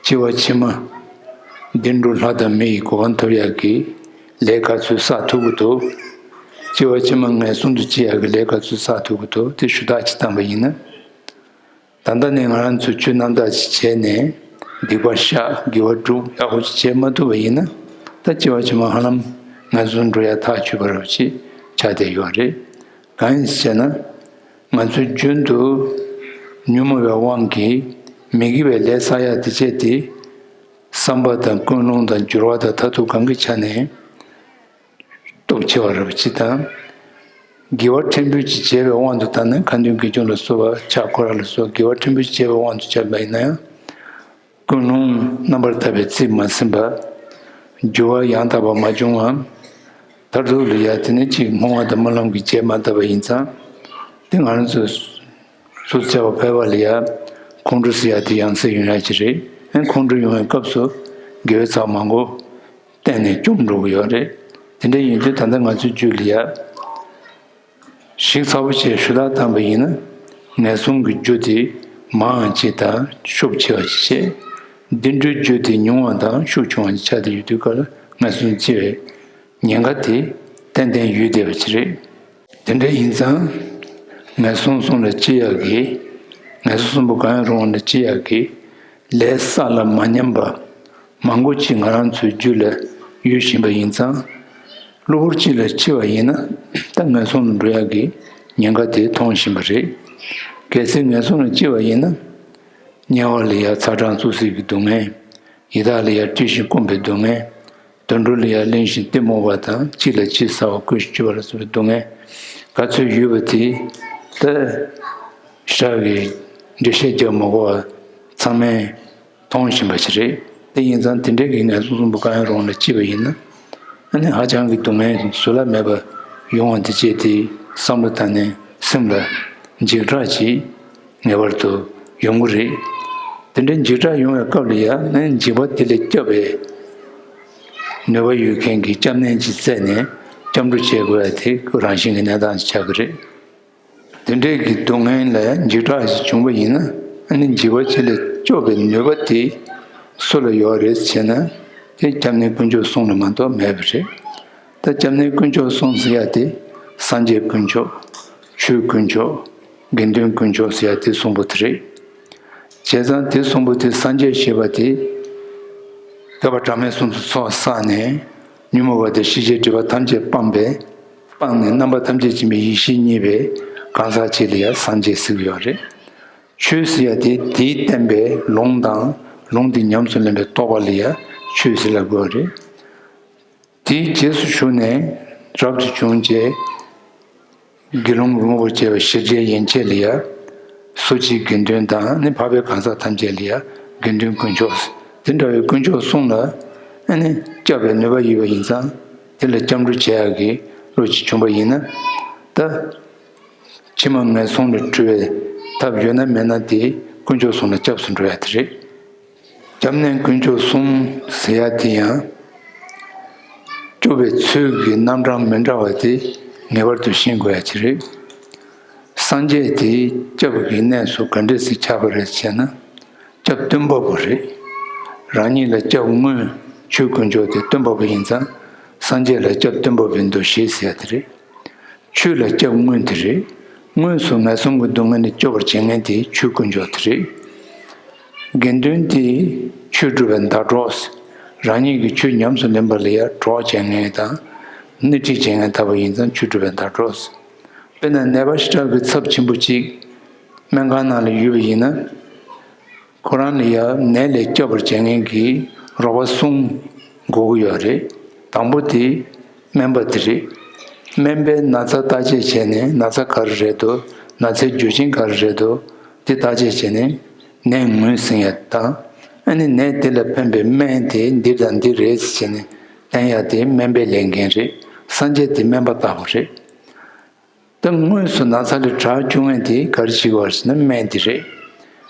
སྐྱེ་བ་ཕྱི་མ་བདེ་འགྲོ་ལྷ་དང་མི་ཡི་གོ་འཕང་ཐོབ་ཡག་གི་ལས་ག་ཚོད་བསགས་ཐུབ་ཀྱི་འདུག་སྐྱེ་བ་ཕྱི་མ་ངན་སོང་དུ་སྐྱེ་ཡག་གི་ལས་ག་ཚོད་བསགས་ཐུབ་ཀྱི་འདུག་དེ་ཞུ་དག་ཅིག་བཏང་པ་ཡིན་ན། ད་ལྟ་ནས་ང་རང་ཚོས་ཆོས་རྣམ་དག་ཅིག་བྱས་ནས་སྡིག་པ་བཤགས་དགེ་བ་སྒྲུབ་ཡག་པོ་ཅིག་བྱས་མ་ཐུབ་པ་ཡིན་ན། ད་སྐྱེ་བ་ཕྱི་མ་ཧ་ལམ་ངན་སོང་འགྲོ་ཡ་ཐག་ཆོད་པ་རབ་ཅིག་ཆགས་བསྡད་ཡོད་རེད། གང་ཡིན་ཟེར་ན། ང་ཚོའི་རྒྱུན་དུ་ཉོན་མོངས་པའི་དབང་གིས་མི་དགེ་བའི་ལས་བསགས་ཡ་དེ་བྱས་ཏེ། བསམ་པ་དང་ཀུན་སློང་དང་འགྱུར་བ་དང་མཐར་ཐུག་གང་གི་ཆ་ནས། སྟོབས་ཆེ་བ་རབ་ཅིག་དང་། དགེ་བ་ཕྲན་བུ་ཅིག་བྱས་པའི་དབང་དུ་བཏང་ན། ཁ་འདོན་དགེ་སྦྱོར་ལ་སོགས་པ། ཕྱག་སྐོར་ར་ལ་སོགས་དགེ་བ་ཕྲན་བུ་ཅིག་བྱས་པའི་དབང་དུ་བྱས་པ་ཡིན་ན་ཡང་། ཀུན་སློང་རྣམ་པར་དག་པའི་རྩིས་མ་ཟིན་པ། འགྱུར་བ་ཡང་དག་པ་མ་བྱུང་བ། མཐར་ཐུག་ལ་ཡ་དེ་ནི་གཅིག་བསྔོ་བ་དང་སྨོན་ལམ་གྱི་རྗེས་མ་བཏབ་པ་ཡིན་ཙང་། དེ་ང་རང་ཚོས་སུ་བྱ་བ་ཕལ་པ་ལ་ཡ་ཁོང་ཁྲོ་ཟེར་ཡ་དེ་ཡང་སེ་ཡོང་ཡ་ཅིག་རེད། ཨེ་ཁོང་ཁྲོ་ཡོང་བའི་སྐབས་སུ་དགེ་བའི་རྩ་བ་མང་པོ་གཏན་ནས་བཅོམ་འགྲོ་གི་ཡོད་རེད། དེ་འདྲ་ཡིན་དུས་ད་ལྟ་ང་ཚོའི་རྒྱུད་ལ་ཡ། ཞིབ་ཚགས་པོ་བྱས་ཞུ་དག་བཏང་པ་ཡིན་ན། ངན་སོང་གི་རྒྱུ་དེ་མང་བ་ཅིག་དང་ཤུགས་ཆེ་བ་ཅིག་བྱས། བདེ་འགྲོའི་རྒྱུ་དེ་ཉུང་བ་དང་ཤུགས་ཆུང་བ་ཅིག་ཆགས་བསྡད་ཡོད་དུས་སྐབས་ལ་ངན་སོང་སྐྱེ་བའི་ཉེན་ཁ་དེ་ཏན་ཏན་ཡོད་བསྡད་པ་ཅིག་རེད། དེ་འདྲ་ཡིན་ཙང་། ངན་སོང་གསུམ་ལ་སྐྱེ་ཡག་གི། ངན་སོང་གསུམ་པོ་གང་ཡང་རུང་བ་ལ་སྐྱེ་ཡག་གི་ལས་བསགས་ལ་མ་ཉམས་པ་མང་པོ་ཅིག་ང་རང་ཚོའི་རྒྱུད་ལ་ཡོད་བཞིན་པ་ཡིན་ཙང་། གློ་བུར་ཅིག་ལ་སྐྱེ་བ་ཡིན་ན། ད་ངན་སོང་དུ་འགྲོ་ཡག་གི་ཉེན་ཁ་དེ་མཐོང་བཞིན་པ་རེད། གལ་སྲིད་ངན་སོང་ལ་སྐྱེ་བ་ཡིན་ན། དམྱལ་བ་ལ་ཡ་ཚ་གྲང་བཙོག་ཟད་ཀྱི་སྡུག་བསྔལ། ཡི་དྭགས་ལ་ཡ་བཀྲེས་ཤིང་སྐོམ་པའི་སྡུག་བསྔལ། དུད་འགྲོ་ལ་ཡ་གླེན་ཞིང་གཏི་མུག་པ་དང་། གཅིག་ལ་གཅིག་ཟ་བ་བརྐུ་ཞིང་གཅོད་པ་ལ་སོགས་པའི་སྡུག་བསྔལ་ག་ཚོད་ཡོད་པ་དེ། ད་ཞེ་དྲག་གི་འགྲེལ་བཤད་རྒྱག་མ་དགོས་པ་ཚང་མས་མཐོང་བཞིན་པ་ཞིག་རེད། དེ་ཡིན་ཙང་དེ་འདྲའི་གི་ངན་སོང་གསུམ་པོ་གང་ཡང་རུང་ལ་སྐྱེས་པ་ཡིན་ན། ཨ་ནི་ཧ་ཅང་གི་སྡུག་བསྔལ་བཟོད་གླགས་མེད་པ་ཡོང་བ་དེ་བཅས་དེ་བསམ་བློ་བཏང་ནས་སེམས་ལ་འཇིགས་སྐྲག་ཅིག་ངེས་པར་དུ་ཡོང་གི་རེད། དེ་འདྲའི་འཇིགས་སྐྲག་ཡོང་བའི་སྐབས་ལ་ཡང་ནི་འཇིགས་པ་དེ་ལས་སྐྱོབ་པའི་ནུས་པ་ཡོད་མཁན་གྱི་སྐྱབས་གནས་ཅིག་བཙལ་ནས་སྐྱབས་འགྲོ་བྱེད་དགོས་ཡ་དེ་རང་བཞིན་གྱི་གནས་སྟངས་ཤིག་ཆགས་ཀྱི་རེད། དེ་འདྲའི་གི་སྡུག་བསྔལ་ལ་འཇིགས་སྐྲག་ཞིག་བྱུང་བ་ཡིན་ན། ཨ་ནི་འཇིགས་པ་ཅིག་ལས་སྐྱོབ་པའི་ནུས་པ་དེ་སུ་ལ་ཡོད་རེད་ཟེར་ན། དེ་སྐྱབས་གནས་དཀོན་མཆོག་གསུམ་ལ་མ་གཏོགས་མེད་པ་རེད། ད་སྐྱབས་གནས་དཀོན་མཆོག་གསུམ་ཟེར་ཡ་དེ་སངས་རྒྱས་དཀོན་མཆོག་ཆོས་དཀོན་མཆོག་དགེ་འདུན་དཀོན་མཆོག་ཟེར་ཡ་དེ་གསུམ་པོ་དེ་རེད། བྱས་ཙང་དེ་གསུམ་པོ་དེ་སངས་རྒྱས་ཞེས་པ་དེ་བསྐལ་པ་གྲངས་མེད་གསུམ་དུ་ཚོགས་བསགས་ནས། ཉོན་མོངས་པ་དང་ཤེས་བྱའི་སྒྲིབ་པ་ཐམས་ཅད་སྤངས་པས། སྤངས་ནས་རྣམ་པ་ཐམས་ཅད་མཁྱེན་པའི་ཡེ་ཤེས་བརྙེས་པའི་གང་ཟག་ཅིག་ལ་ཡང་སངས་རྒྱས་ཟེར་གྱི་ཡོད་རེད། ཆོས་ཟེར་ཡ་དེ་དེས་བསྟན་པའི་ལུང་དང་། ལུང་དེ་ཉམས་སུ་ལེན་པའི་རྟོགས་པ་ལ་ཡང་ཆོས་ཟེར་ལབ་དགོས་པ་རེད། དེའི་རྗེས་སུ་ཞུགས་ནས་རབ་ཏུ་བྱུང་རྗེས། དགེ་སློང་རིན་པོ་ཆེ་བ་ཞི་རྒྱས་ཡན་ཆད་ལ་ཡ། སོ་སྐྱེའི་དགེ་འདུན་དང་ནི་འཕགས་པའི་གང་ཟག་ཐམས་ཅད་ལ་ཡ་དགེ་འདུན་དཀོན་མཆོག་དེ་འདྲ་བའི་དཀོན་མཆོག་གསུམ་ལ་ཨ་ནི་སྐྱབས་པའི་ནུས་པ་ཡོད་པ་ཡིན་ཙང་། དེ་ལ་སྐྱབས་འགྲོ་བྱེད་ཡག་གི་བློ་ཅིག་བྱུང་བ་ཡིན་ན། ད་ཕྱི་མ་ངན་སོང་ལས་གྲོལ་བའི་ཐབས་ཡོད་ན་མེད་ན་དེ་དཀོན་མཆོག་གསུམ་ལ་སྐྱབས་སུ་འགྲོ་ཡ་དེ་རེད། སྐྱབས་གནས་དཀོན་མཆོག་གསུམ་ཟེར་ཡ་དེ་ཡང་། སྐྱོབ་པའི་ཚུལ་གྱི་རྣམ་གྲངས་མི་འདྲ་བ་དེ་ངེས་པར་དུ་ཤེས་དགོས་ཡ་ཅིག་རེད། སངས་རྒྱས་དེ་སྐྱབས་ཀྱི་གནས་སུ་ག་འདྲས་སེ་ཆགས་པ་རེད་ཟེར་ན། སྐྱབས་བསྟུན་པ་པོ་རེད། རང་ཉིད་ལ་སྐྱབས་དངོས་ཆོས་དཀོན་མཆོག་དེ་བསྟུན་པ་པོ་ཡིན་ཙང་། སངས་རྒྱས་ལ་སྐྱབས་བསྟུན་པ་པོའི་འདུ་ཤེས་ཟེར་ཡ་དེ་རེད། ཆོས་ལ་སྐྱབས་དངོས་དེ་རེད། དངོས་སུ་ངན་སོང་གི་སྡུག་བསྔལ་ནས་སྐྱོབ་པར་བྱེད་མཁན་དེ་ཆོས་དཀོན་མཆོག་དེ་རེད། དགེ་འདུན་དེ་ཆོས་སྒྲུབ་པའི་ཟླ་གྲོགས། རང་ཉིད་ཀྱིས་ཆོས་ཉམས་སུ་ལེན་པ་ལ་ཡ་གྲོགས་བྱེད་མཁན་དང་། སྣེ་ཁྲིད་བྱེད་མཁན་ལྟ་བུ་ཡིན་ཙང་ཆོས་སྒྲུབ་པའི་ཟླ་གྲོགས། དཔེར་ན་ནད་པ་ཞེ་དྲག་གི་ཚབས་ཆེན་པོ་གཅིག་སྨན་ཁང་ནང་ལ་ཡོད་པ་ཡིན་ན། ཁོ་རང་ལ་ཡང་ནད་ལས་སྐྱོབ་པར་བྱེད་མཁན་གྱི་རོགས་པ་གསུམ་དགོས་ཀྱི་ཡོད་རེད། དང་པོ་དེ་སྨན་པ་དེ་རེད། སྨན་པས་ན་ཚ་བརྟག་དཔྱད་བྱས་ནས་ན་ཚ་ག་རེ་རེད་འདུག་ན་ཚའི་རྒྱུ་རྐྱེན་ག་རེ་རེད་འདུག་དེ་བརྟག་དཔྱད་བྱས་ནས་ནད་ངོས་ཟིན་ཡ་དང་། ཨ་ནི་ནད་དེ་ལ་ཕན་པའི་སྨན་དེ་འདི་དང་འདི་རེད་ཟེར་ནས་བསྟན་ཡ་དེ་སྨན་པའི་ལས་འགན་རེད། སངས་རྒྱས་དེ་སྨན་པ་ལྟ་བུ་རེད། ད་དངོས་སུ་ན་ཚ་ལས་དྲག་བཅུག་མཁན་དེ་ག་རེ་བྱེད་དགོས་ཟེར་ན་སྨན་དེ་རེད།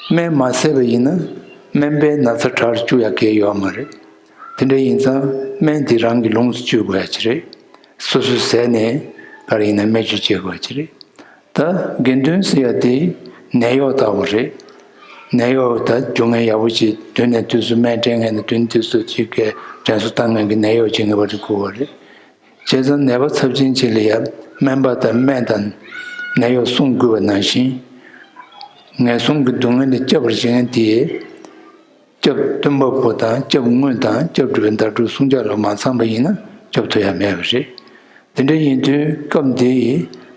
སྨན་མ་བཟས་པ་ཡིན་ན་ སྨན་པས་ན་ཚ་དྲག་རུ་བཅུག་ཡ་གལ་ཡོད་མ་རེད། དེ་འདྲ་ཡིན་ཙང་སྨན་དེ་རང་གིས་ལོངས་སུ་སྤྱོད་དགོས་ཡ་ཅིག་རེད། སོ་སོས་ཟས་ནས་ག་རེ་ཡིན་ན་སྨན་བཅོས་བྱེད་དགོས་ཡ་ཅིག་རེད། ད་དགེ་འདུན་ཟེར་ཡ་དེ་ནད་གཡོག་ལྟ་བུ་རེད། ནད་གཡོག་ད་རྒྱུ་ངན་ཡག་པོ་ཅིག་དུས་ནས་དུས་སུ་སྨན་སྤྲད་མཁན་དང་དུས་ནས་དུས་སུ་ཅིག་གི་དྲན་གསོ་བཏང་མཁན་གྱི་ནད་གཡོག་ཅིག་ངེས་པར་དུ་དགོས་པ་རེད། བྱས་ཙང་ནད་པ་ཚབས་ཆེན་ཅིག་ལ་ཡང་སྨན་པ་དང་སྨན་དང་ནད་གཡོག་གསུམ་དགོས་པ་ནང་བཞིན། ངན་སོང་གི་སྡུག་བསྔལ་ལས་སྐྱོབ་པར་བྱེད་མཁན་དེ། སྐྱབས་སྟོན་པ་པོ་དང་སྐྱབས་དངོས་དང་སྐྱབས་གྲུབ་པའི་ཟླ་གྲོགས་གསུམ་ཆར་ལ་མ་ཚང་པ་ཡིན་ན་སྐྱོབ་ཐུབ་ཡ་མེད་པ་རེད། དེ་འདྲ་ཡིན་དུས་སྐབས་འདི་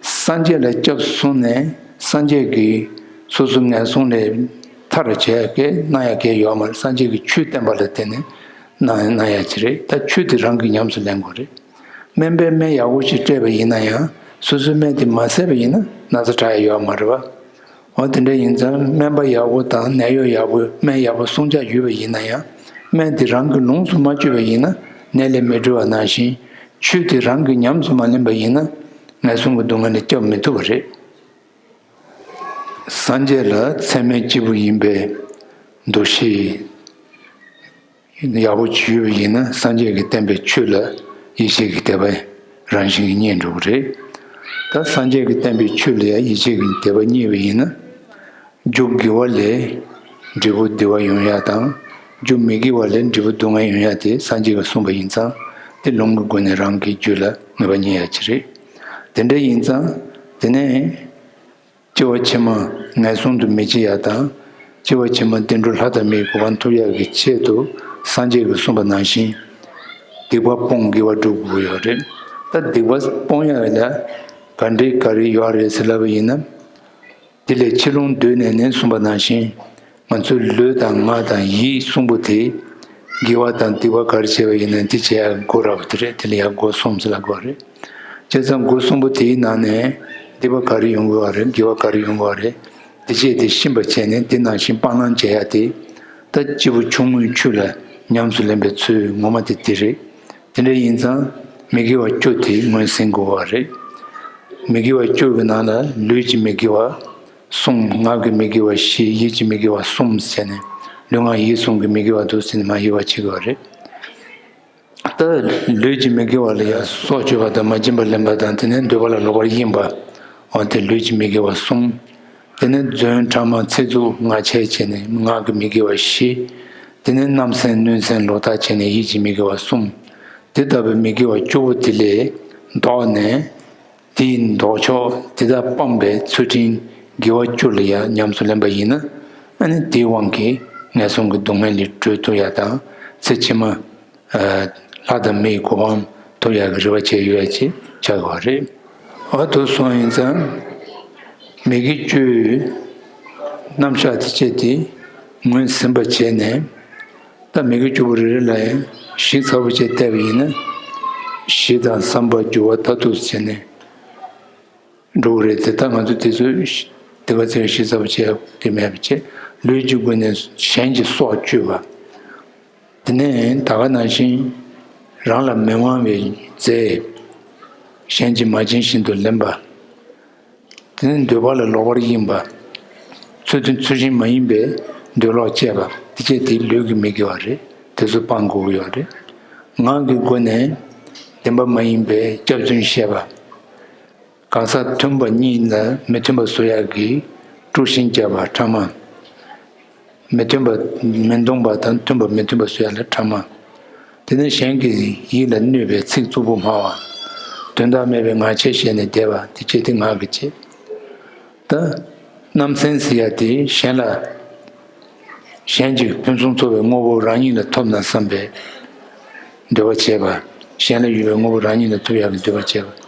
སངས་རྒྱས་ལ་སྐྱབས་སོང་ནས་སངས་རྒྱས་ཀྱིས་སོ་སོ་ངན་སོང་ལས་ཐར་བྱེད་ཡ་གི་གནང་ཡ་གི་ཡོད་མ་རེད། སངས་རྒྱས་ཀྱིས་ཆོས་བསྟན་པ་ལ་བརྟེན་ནས་གནང་གནང་ཡ་ཅིག་རེད། ད་ཆོས་དེ་རང་གིས་ཉམས་སུ་ལེན་དགོས་རེད། སྨན་པས་སྨན་ཡག་པོ་ཞིག་སྤྲད་པ་ཡིན་ན་ཡང་སོ་སོའི་སྨན་དེ་མ་བཟས་པ་ཡིན་ན་ན་ཚ་དྲག་ཡ་ཡོད་མ་རེད་བ། འོ་དེ་འདྲ་ཡིན་ཙང་སྨན་པ་ཡག་པོ་དང་ནད་གཡོག་ཡག་པོ་སྨན་ཡག་པོ་གསུང་ཆ་ཡོད་པ་ཡིན་ན་ཡང་སྨན་དེ་རང་གིས་ལོངས་སུ་མ་སྤྱོད་པ་ཡིན་ན་ནད་ལས་མི་གྲོལ་བ་ནང་བཞིན་ཆོས་དེ་རང་གིས་ཉམས་སུ་མ་ལེན་པ་ཡིན་ན་ངན་སོང་གི་སྡུག་བསྔལ་ལས་སྐྱོབ་མི་ཐུབ་པ་རེད། སངས་རྒྱས་ལ་ཚད་མེད་སྐྱེས་བུ་ཡིན་པའི་འདུ་ཤེས་ཡག་པོ་ཅིག་ཡོད་པ་ཡིན་ན་སངས་རྒྱས་ཀྱིས་བསྟན་པའི་ཆོས་ལ་ཡིད་ཆེས་ཀྱི་དད་པ་རང་བཞིན་གྱིས་རྙེད་འགྲོ་གི་རེད། ད་སངས་རྒྱས་ཀྱིས་བསྟན་པའི་ཆོས་ལ་ཡང་ཡིད་ཆེས་ཀྱི་དད་པ་རྙེད་པ་ཡིན་ན། རྒྱུ་དགེ་བ་ལས་འབྲས་བུ་བདེ་བ་ཡོང་ཡ་དང་རྒྱུ་མི་དགེ་བ་ལས་འབྲས་བུ་སྡུག་བསྔལ་ཡོང་ཡ་དེ་སངས་རྒྱས་ཀྱིས་གསུངས་པ་ཡིན་ཙང་དེ་ལུང་གི་སྒོ་ནས་རང་གི་རྒྱུད་ལ་ངེས་པ་རྙེད་ཡ་ཅིག་རེད། དེ་འདྲ་ཡིན་ཙང་དེ་ནས། སྐྱེ་བ་ཕྱི་མ་ངན་སོང་དུ་མི་སྐྱེ་ཡ་དང་། སྐྱེ་བ་ཕྱི་མ་བདེ་འགྲོ་ལྷ་དང་མིའི་གོ་འཕང་ཐོབ་ཡ་གི་ཆེད་དུ་སངས་རྒྱས་ཀྱིས་གསུངས་པ་ནང་བཞིན། སྡིག་པ་སྤོང་དགེ་བ་སྒྲུབ་དགོས་ཡོད་རེད། ད་སྡིག་པ་སྤོང་ཡ་ལ་ག་འདྲའི་ག་རེ་ཡོད་རེད་ཟེར་ལབ་པ་ཡིན་ན། དེ་ལས་ཕྱི་ལུང་བསྡུས་ནས་ནི་གསུངས་པ་ནང་བཞིན། ང་ཚོའི་ལུས་དང་ངག་དང་ཡིད་གསུམ་པོ་དེ། དགེ་བ་དང་སྡིག་པ་ག་རེ་བྱས་པ་ཡིན་ན་དེ་བྱེད་ཡ་སྒོ་ར་བ་དེ་རེད། དེ་ལ་ཡ་སྒོ་གསུམ་ཟེར་ལབ་དགོས་རེད། བྱས་ཙང་སྒོ་གསུམ་པོ་དེའི་ནང་ནས་སྡིག་པ་ག་རེ་ཡོང་དགོས་པ་རེད། དགེ་བ་ག་རེ་ཡོང་དགོས་པ་རེད། དེ་བྱས་དེ་ཤེས་པར་བྱས་ནས་དེ་ནང་བཞིན་སྤང་བླང་བྱེད་ཡ་དེ། ད་སྐྱེས་བུ་ཆུང་ངུའི་ཆོས་ལ་ཉམས་སུ་ལེན་པའི་ཚུལ་ངོ་མ་དེ་དེ་རེད། དེ་འདྲ་ཡིན་ཙང་མི་དགེ་བ་བཅུ་དེ་ངོས་ཟིན་དགོས་པ་རེད། མི་དགེ་བ་བཅུ་གི་ནང་ལ་ལུས་ཀྱི་མི་དགེ་བ་གསུམ། ངག་གི་མི་དགེ་བ་བཞི། ཡིད་ཀྱི་མི་དགེ་བ་གསུམ་བྱས་ནས་ལུས་ངག་ཡིད་གསུམ་གྱི་མི་དགེ་བ་འདུག་ཟེར་ནས་མ་ཡིད་པ་བྱེད་དགོས་པ་རེད། ད་ལུས་ཀྱི་མི་དགེ་བ་ལ་ཡང་སྲོག་གཅོད་པ་དང་མ་བྱིན་པ་ལེན་པ་དང་དེ་ནས་འདོད་པ་ལ་ལོག་པར་གཡེམ་པ། འོ་དེ་ལུས་ཀྱི་མི་དགེ་བ་གསུམ། དེ་ནས་རྫུན་ཕྲ་མ་ཚིག་རྩུབ་ངག་འཁྱལ་བྱས་ནས་ངག་གི་མི་དགེ་བ་བཞི། དེ་ནས་རྣམ་སེམས་གནོད་སེམས་ལོག་ལྟ་བྱས་ནས་ཡིད་ཀྱི་མི་དགེ་བ་གསུམ། དེ་ལྟ་བུའི་མི་དགེ་བ་བཅུ་པོ་དེ་ལས་ལྡོག་ནས། དེའི་ལྡོག་ཕྱོགས་དེ་དག་སྤངས་པའི་ཚུལ་ཁྲིམས་དགེ་བ་བཅུ་ལ་ཡང་ཉམས་སུ་ལེན་པ་ཡིན་ན། ཨ་ནི་དེའི་དབང་གིས་ངན་སོང་གི་སྡུག་བསྔལ་ལས་གྲོལ་ཐུབ་ཡ་དང་ཚེ་ཕྱི་མ། ལྷ་དང་མིའི་གོ་འཕང་ཐོབ་ཡག་གི་རེ་བ་བྱས་ཡོད་ཡ་ཅིག་ཆགས་ཡོད་རེད། འོ་དེ་སོང་ཡིན་ཙང་། མི་དགེ་བཅུའི་རྣམ་གཞག་དེ་བྱས་ཏེ་ངོས་ཟིན་པ་བྱས་ནས། ད་མི་དགེ་བཅུ་པོ་རེ་རེ་ལ་ཡང་ཞིབ་ཚགས་པོ་བྱས་བལྟས་པ་ཡིན་ན། ཞི་དང་བསམ་པ་འགྱུར་བ་མཐར་ཐུག་བྱས་ནས། འགྲོ་གི་རེད་དེ། ད་ང་ཚོ་དེ་ཚོ་དེ་ག་ཚོད་ཞིབ་ཚགས་པོ་བྱས་དེ་མེད་པ་བྱས། ལུས་ཀྱི་སྒོ་ནས་གཞན་གྱི་སྲོག་གཅོད་པ། དེ་ནས་ད་ག་ནང་བཞིན་རང་ལ་མི་དབང་བའི་རྫས་གཞན་གྱིས་མ་བྱིན་བཞིན་དུ་ལེན་པ། དེ་ནས་འདོད་པ་ལ་ལོག་པར་གཡེམ་པ། ཚུལ་དང་ཚུལ་བཞིན་མ་ཡིན་པའི་འདོད་ལོག་སྤྱད་པ། དེ་བྱས་དེ་ལུས་ཀྱི་མི་དགེ་བ་རེད། དེ་ཚོ་སྤང་དགོས་ཀྱི་ཡོད་རེད། ངག་གི་སྒོ་ནས་བདེན་པ་མ་ཡིན་པའི་སྐྱག་རྫུན་བཤད་པ། གང་ཟག་མཐུན་པ་གཉིས་ལ་མི་མཐུན་པ་བཟོ་ཡག་གི་དཀྲུག་ཤིང་རྒྱག་པ་ཕྲ་མ། མི་མཐུན་པ་མི་མཐུན་པ་དང་མཐུན་པ་མི་མཐུན་པ་བཟོ་ཡག་ལ་ཕྲ་མ། དེ་ནས་གཞན་གྱི་ཡིད་ལ་གནོད་པའི་ཚིག་རྩུབ་པོ་སྨྲ་བ། དོན་དག་མེད་པའི་ངག་འཁྱལ་བཤད་ནས་བསྡད་པ་དེ་བྱས་ཏེ་ངག་གི་བྱེད། ད་རྣམ་སེམས་ཟེར་ཡ་དེ་གཞན་ལ། གཞན་གྱིས་ཕུན་སུམ་ཚོགས་པའི་དངོས་པོ་རང་ཉིད་ལ་ཐོབ་ན་བསམ་པའི་འདོད་པ་བྱེད་པ། གཞན་ལ་ཡོད་པའི་དངོས་པོ་རང་ཉིད་ལ་ཐོབ་ཡག་གི་འདོད་པ་བྱེད་པ།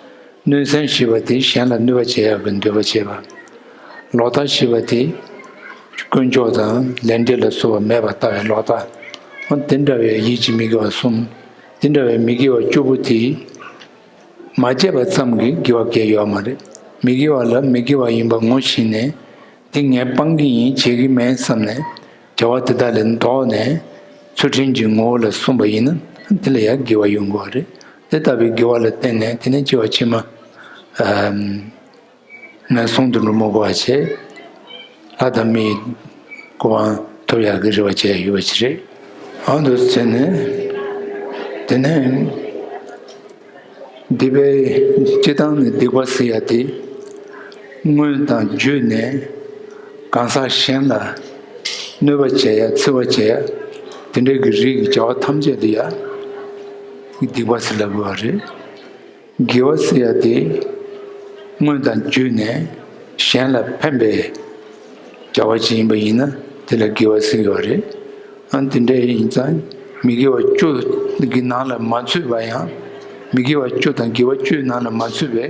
གནོད་སེམས་ཞེས་པ་དེ་གཞན་ལ་གནོད་པ་བྱེད་ཡག་གི་འདོད་པ་བྱེད་པ། ལོག་ལྟ་ཞེས་པ་དེ་དཀོན་མཆོག་དང་ལས་འབྲས་ལ་སོགས་པ་མེད་པར་ལྟ་བའི་ལོག་ལྟ། འོ་དེ་འདྲ་བའི་ཡིད་ཀྱི་མི་དགེ་བ་གསུམ། དེ་འདྲ་བའི་མི་དགེ་བ་བཅུ་པོ་དེ། མ་བྱས་པ་ཙམ་གྱིས་དགེ་བ་སྐྱེ་ཡོད་མ་རེད། མི་དགེ་བ་ལ་མི་དགེ་བ་ཡིན་པ་ངོ་ཤེས་ནས། འདི་ངས་སྤང་གི་ཡིན་བྱེད་ཀྱི་མེད་བསམ་ནས་བྱ་བ་དེ་དག་ལས་ལྡོག་ནས་ཚུལ་ཁྲིམས་ཀྱི་ངོ་བོ་ལ་སོང་པ་ཡིན་ན་དེ་ལ་ཡང་དགེ་བ་ཡོང་གི་རེད། དེ་ལྟ་བུའི་དགེ་བ་ལ་བརྟེན་ནས་དེ་ནས་སྐྱེ་བ་ཕྱི་མ་ངན་སོང་དུ་འགྲོ་མི་དགོས་པ་བྱས། ལྷ་དང་མིའི་གོ་འཕང་ ཐོབ་ཡག་གི་རེ་བ་བྱས་ཡོད་པ་ཞིག་རེད། ཨ་འདུག་བྱས་ནས་དེ་ནས་སྡིག་པའི་སྤྱི་བཏང་ནས་སྡིག་པ་ཟེར་ཡ་དེ་དངོས་དང་བརྒྱུད་ནས་གང་ཟག་གཞན་ལ་གནོད་པ་བྱེད་ཡ་འཚེ་བ་བྱེད་ཡ་དེ་འདྲའི་གི་རིགས་ཀྱི་བྱ་བ་ཐམས་ཅད་ལ་ཡ་སྡིག་པ་ཟེར་ལབ་དགོས་པ་རེད། དགེ་བ་ཟེར་ཡ་དེ་དངོས་དང་བརྒྱུད་ནས་གཞན་ལ་ཕན་པའི་བྱ་བ་ཅིག་ཡིན་པ་ཡིན་ན་དེ་ལ་དགེ་བ་ཟེར་གྱི་ཡོད་རེད། ཨ་དེ་འདྲ་ཡིན་ཙང་མི་དགེ་བ་བཅུ་གི་ནང་ལ་མ་ཚུད་པ་ཡང་མི་དགེ་བ་བཅུ་དང་དགེ་བ་བཅུའི་ནང་ལ་མ་ཚུད་པའི་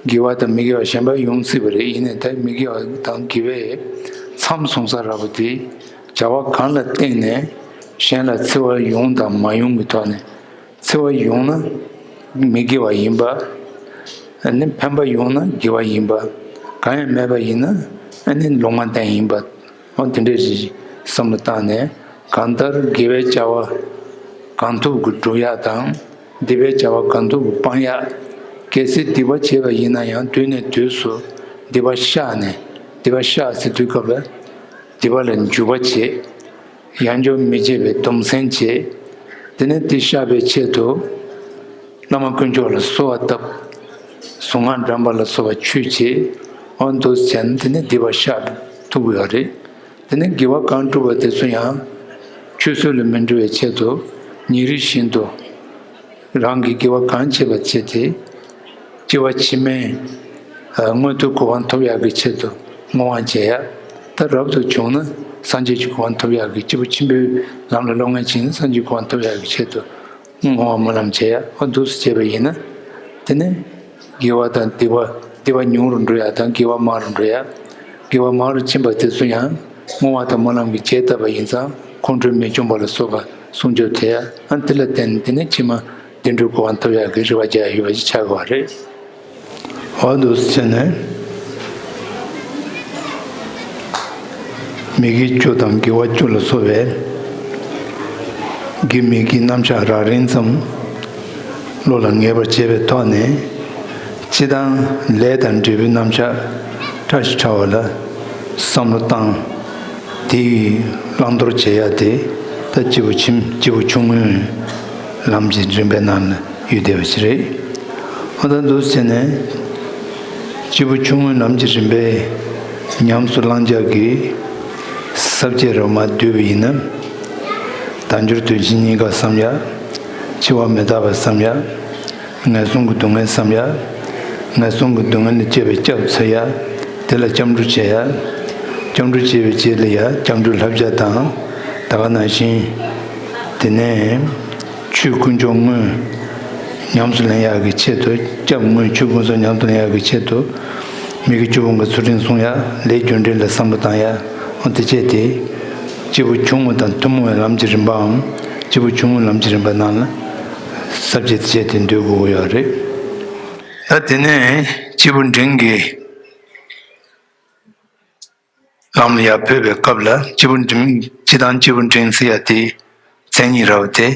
དགེ་བ་དང་མི་དགེ་བ་གཞན་པ་ཡོང་སྲིད་པ་རེད། ཡིན་ནའི་ད་མི་དགེ་བ་དང་དགེ་བའི་མཚམས་བཟུང་ས་རག་པ་དེ་བྱ་བ་གང་ལ་བརྟེན་ནས་གཞན་ལ་འཚེ་བ་ཡོང་དང་མ་ཡོང་གི་ཐོག་ནས། འཚེ་བ་ཡོང་ན་མི་དགེ་བ་ཡིན་པ། ཨ་ནི་ཕན་པ་ཡོང་ན་དགེ་བ་ཡིན་པ། གང་ཡང་མེད་པ་ཡིན་ན་ཨ་ནི་ལུང་མ་བསྟན་ཡིན་པ། འོ་དེ་འདྲའི་བསམ་བློ་བཏང་ནས་གང་ལྟར་དགེ་བའི་བྱ་བ་གང་ཐུབ་ཀྱིས་སྒྲུབ་ཡག་དང་སྡིག་པའི་བྱ་བ་གང་ཐུབ་ཀྱིས་སྤང་ཡག་གལ་སྲིད་སྡིག་པ་བྱས་པ་ཡིན་ན་ཡང་དུས་ནས་དུས་སུ་སྡིག་པ་བཤགས་ནས་སྡིག་པ་བཤགས་ཟེར་དུས་སྐབས་ལ་སྡིག་པ་ལ་འཇུག་པ་བྱེད། ཡང་འཇོག་མི་བྱེད་པའི་སྡོམ་སེམས་བྱེད། དེ་ནས་དེ་བཤགས་པའི་ཆེད་དུ་བླ་མ་དཀོན་མཆོག་ལ་གསོལ་བ་བཏབ། གཟུངས་སྔགས་བགྲང་པ་ལ་སོགས་པ་ཆོས་བྱེད། འོ་འདུག་བྱས་ན་དེ་ནས་སྡིག་པ་བཤགས་ཐུབ་ཀྱི་ཡོད་རེད། དེ་ནས་དགེ་བ་གང་བསྒྲུབས་པ་དེ་ཚོ་ཡང་ཆུད་ཟོས་ལ་མི་འགྲོ་བའི་ཆེད་དུ་ཉིན་རེ་བཞིན་དུ་རང་གི་དགེ་བ་གང་བྱེད་པ་བྱེད་དེ། སྐྱེ་བ་ཕྱི་མའི་མངོན་མཐོའི་གོ་འཕང་ཐོབ་ཡག་གི་ཆེད་དུ་བསྔོ་བ་བྱེད་ཡ། ད་རབ་ཏུ་བྱུང་ན་སངས་རྒྱས་ཀྱི་གོ་འཕང་ཐོབ་ཡག་གི་སྐྱེས་བུ་ཆེན་པོའི་ལམ་ལ་སློབ་ངེས་བྱས་ན་སངས་རྒྱས་ཀྱི་གོ་འཕང་ཐོབ་ཡག་གི་ཆེད་དུ་བསྔོ་བ་སྨོན་ལམ་བྱེད་ཡ། འོ་འདུག་སེ་བྱས་པ་ཡིན་ན་དེ་ནས་དགེ་བ་དང་སྡིག་པ་སྡིག་པ་ཉུང་རུ་འགྲོ་ཡ་དང་དགེ་བ་མང་རུ་འགྲོ་ཡ། དགེ་བ་མང་རུ་ཕྱིན་པ་དེ་ཚོ་ཡང་བསྔོ་བ་དང་སྨོན་ལམ་གྱི་རྒྱས་བཏབ་པ་ཡིན་ཙང་ཁོང་ཁྲོ་མི་འབྱུང་བ་ལ་སོགས་པ་སྲུང་སྐྱོབ་བྱེད་ཡ། ཨ་དེ་ལ་བརྟེན་དེ་ནས་ཕྱི་མ་བདེ་འགྲོའི་གོ་འཕང་ཐོབ་ཡག་གི་རེ་བ་རྒྱག་ཡ་ཡོད་པ་ཞིག་ཆགས་དགོས་པ་རེད། འོ་འདུག་སེ་བྱས་ནས་མི་དགེ་བཅུ་དང་དགེ་བ་བཅུ་ལ་སོགས་པའི་དགེ་མི་དགེའི་རྣམ་གཞག་རགས་རིམ་ཙམ་བློ་ལ་ངེས་པར་བྱས་པའི་ཐོག་ནས་སྤྱི་དང་ལས་དང་འབྲས་བུའི་རྣམ་གཞག་ཕྲ་ཞིང་ཕྲ་བ་ལ་བསམ་བློ་བཏང་། དེ་ཡི་བླང་དོར་བྱེད་ཡ་དེ་ད་སྐྱེས་བུ་ཆེན་སྐྱེས་བུ་ཆུང་ངུའི་ལམ་གྱི་རིམ་པའི་ནང་ལ་ཡོད་བསྡད་པ་ཞིག་རེད། ཨ་ད་འདུག་སེ་བྱས་ནས་སྐྱེས་བུ་ཆུང་ངུའི་ལམ་གྱི་རིམ་པའི་ཉམས་སུ་བླང་བྱ་གི་ས་བཅད་རབ་མ་བསྡུས་པ་ཡིན་ན། དལ་འབྱོར་དོན་ཆེན་རྙེད་དཀའ་བསམ་ཡ། འཆི་བ་མི་རྟག་པ་བསམ་ཡ། ངན་སོང་གི་སྡུག་བསྔལ་བསམ་ཡ། ངན་སོང་གི་སྡུག་བསྔལ་ལས་སྐྱོབ་པའི་སྐྱབས་འཚོལ་ཡ། དེ་ལ་སྐྱབས་འགྲོ་བྱེད་ཡ། སྐྱབས་འགྲོ་བྱེད་པའི་རྗེས་ལ་ཡ་སྐྱབས་འགྲོའི་བསླབ་བྱ་དང་། ད་ག་ནང་བཞིན། དེ་ནས་ཆོས་དཀོན་མཆོག་དངོས་ཉམས་སུ་ལེན་ཡག་གི་ཆེད་དུ་སྐྱབས་དངོས་ཆོས་དཀོན་མཆོག་ཉམས་སུ་ལེན་ཡག་གི་ཆེད་དུ་མི་དགེ་བཅུ་སྤོང་གི་ཚུལ་ཁྲིམས་སྲུང་ཡ། ལས་རྒྱུ་འབྲས་ལ་བསམ་བློ་བཏང་ཡ། འོ་དེ་བྱས་ཏེ། སྐྱེས་བུ་ཆུང་ངུ་དང་ཐུན་མོང་བའི་ལམ་གྱི་རིམ་པའམ། སྐྱེས་བུ་ཆུང་ངུའི་ལམ་གྱི་རིམ་པ་ནང་ལ། ས་བཅད་དེ་བྱས་ཏེ་འདོད་དགོས་ཀྱི་ཡོད་རེད། ད་དེ་ནས་སྐྱེས་བུ་འབྲིང་གི་ལམ་ལ་ཡར་བོད་པའི་སྐབས་ལ་སྐྱེས་བུ་འབྲིང་སྤྱི་དང་སྐྱེས་བུ་འབྲིང་ཟེར་ཡ་དེ་མཚན་ཉིད་རབ་སྟེ།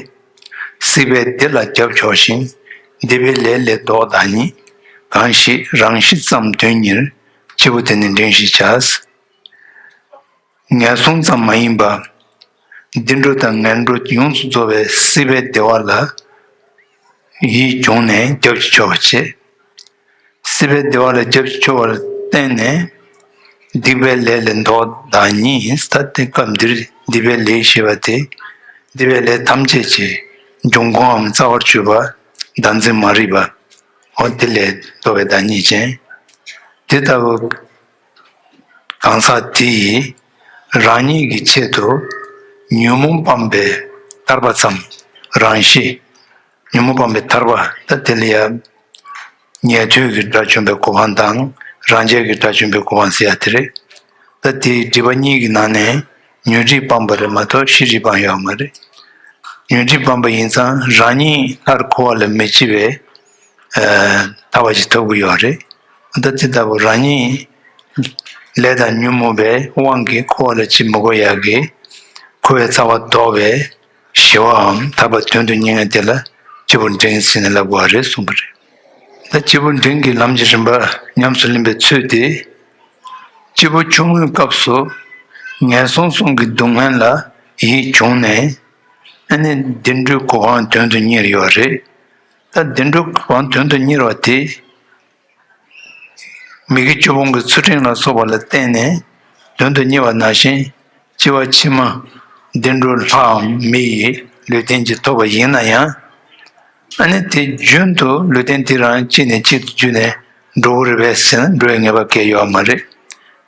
སྲིད་པའི་བདེ་ལ་རྒྱབ་ཕྱོགས་ཤིང་། སྡིག་པའི་ལས་ལས་ལྡོག་བདག་ཉིད། གང་ཞིག་རང་ཤི་ཙམ་དོན་གཉེར། སྐྱེས་བུ་དེ་ནི་འབྲིང་ཞེས་བྱ། ངན་སོང་ཙམ་མ་ཡིན་པ། བདེ་འགྲོ་དང་ངན་འགྲོ་ཡོངས་སུ་རྫོགས་པའི་སྲིད་པའི་བདེ་བ་ལ་ཡིད་གྱུར་ནས་རྒྱབ་ཀྱི་ཕྱོགས་བྱེད། སྲིད་པའི་བདེ་བ་ལ་རྒྱབ་ཀྱི་ཕྱོགས་པར་བརྟེན་ནས་སྡིག་པའི་ལས་ལས་ལྡོག་བདག་ཉིད། ད་དེ་སྐབས་འདིར་སྡིག་པའི་ལས་ཞེས་པ་དེ་སྡིག་པའི་ལས་ཐམས་ཅད་ཀྱི་འབྱུང་ཁུངས་འམ་རྩ་བར་གྱུར་པ་བདག་འཛིན་མ་རིག་པ། འོ་དེ་ལས་ལྡོག་པའི་བདག་ཉིད་ཅན། དེ་ལྟ་བུ་གང་ཟག་དེ་ཡིས་རང་ཉིད་ཀྱི་ཆེད་དུ་ཉོན་མོངས་སྤངས་པའི་ཐར་པ་ཙམ། རང་ཤི། ཉོན་མོངས་སྤངས་པའི་ཐར་པ། ད་དེ་ལ་ཡང་ཉན་ཐོས་ཀྱི་དགྲ་བཅོམ་པའི་གོ་འཕང་དང་རང་རྒྱལ་གྱི་དགྲ་བཅོམ་པའི་གོ་འཕང་ཟེར་ཡ་དེ་རེད། ད་དེའི་སྒྲིབ་པ་གཉིས་ཀྱི་ནང་ནས་ཉོན་སྒྲིབ་སྤངས་པ་རེད་མ་གཏོགས་ཤེས་སྒྲིབ་སྤངས་ཡོད་མ་རེད། ཉོན་སྒྲིབ་སྤངས་པ་ཡིན་ཙང་རང་ཉིད་སླར་འཁོར་བ་ལ་མི་འཆི་བའི་ཐར་པ་ཞིག་ཐོབ་ཀྱི་ཡོད་རེད། ད་དེ་ལྟ་བུ་རང་ཉིད་ལས་དང་ཉོན་མོངས་པའི་དབང་གིས་འཁོར་བ་ལ་འཆི་མི་དགོས་ཡག་གི་འཁོར་བའི་རྩ་བ་ལྡོག་པའི་ཞི་བའམ་ཐར་པ་དོན་དུ་གཉེར་མཁན་དེ་ལ་སྐྱེས་བུ་འབྲིང་ཟེར་ནས་ལབ་དགོས་པ་རེད་གསུངས་པ་རེད། ད་སྐྱེས་བུ་འབྲིང་གི་ལམ་གྱི་རིམ་པ་ཉམས་སུ་ལེན་པའི་ཚུལ་དེ། སྐྱེས་བུ་ཆུང་ངུའི་སྐབས་སུ་ ངན་སོང་གསུམ་གྱི་སྡུག་བསྔལ་ལ་ཡིད་བྱུང་ནས། ཨ་ནི་བདེ་འགྲོའི་གོ་འཕང་དོན་དུ་གཉེར་ཡོད་རེད། ད་བདེ་འགྲོའི་གོ་འཕང་དོན་དུ་གཉེར་བ་དེ། མི་དགེ་བཅུ་སྤོང་གི་ཚུལ་ཁྲིམས་ལ་སོགས་པ་ལ་བརྟེན་ནས་དོན་དུ་གཉེར་བ་ནང་བཞིན། སྐྱེ་བ་ཕྱི་མ་བདེ་འགྲོ་ལྷའམ་མི་ཡི་ལུས་རྟེན་ཅིག་ཐོབ་པ་ཡིན་ན་ཡང་། ཨ་ནི་དེ་རྒྱུན་དུ་ལུས་རྟེན་དེ་རང་གཅིག་ནས་གཅིག་ཏུ་བརྒྱུད་ནས་འགྲོ་གི་རེད་པས་ཟེར་ན་འགྲོ་བའི་ངེས་པ་གང་ཡང་ཡོད་མ་རེད།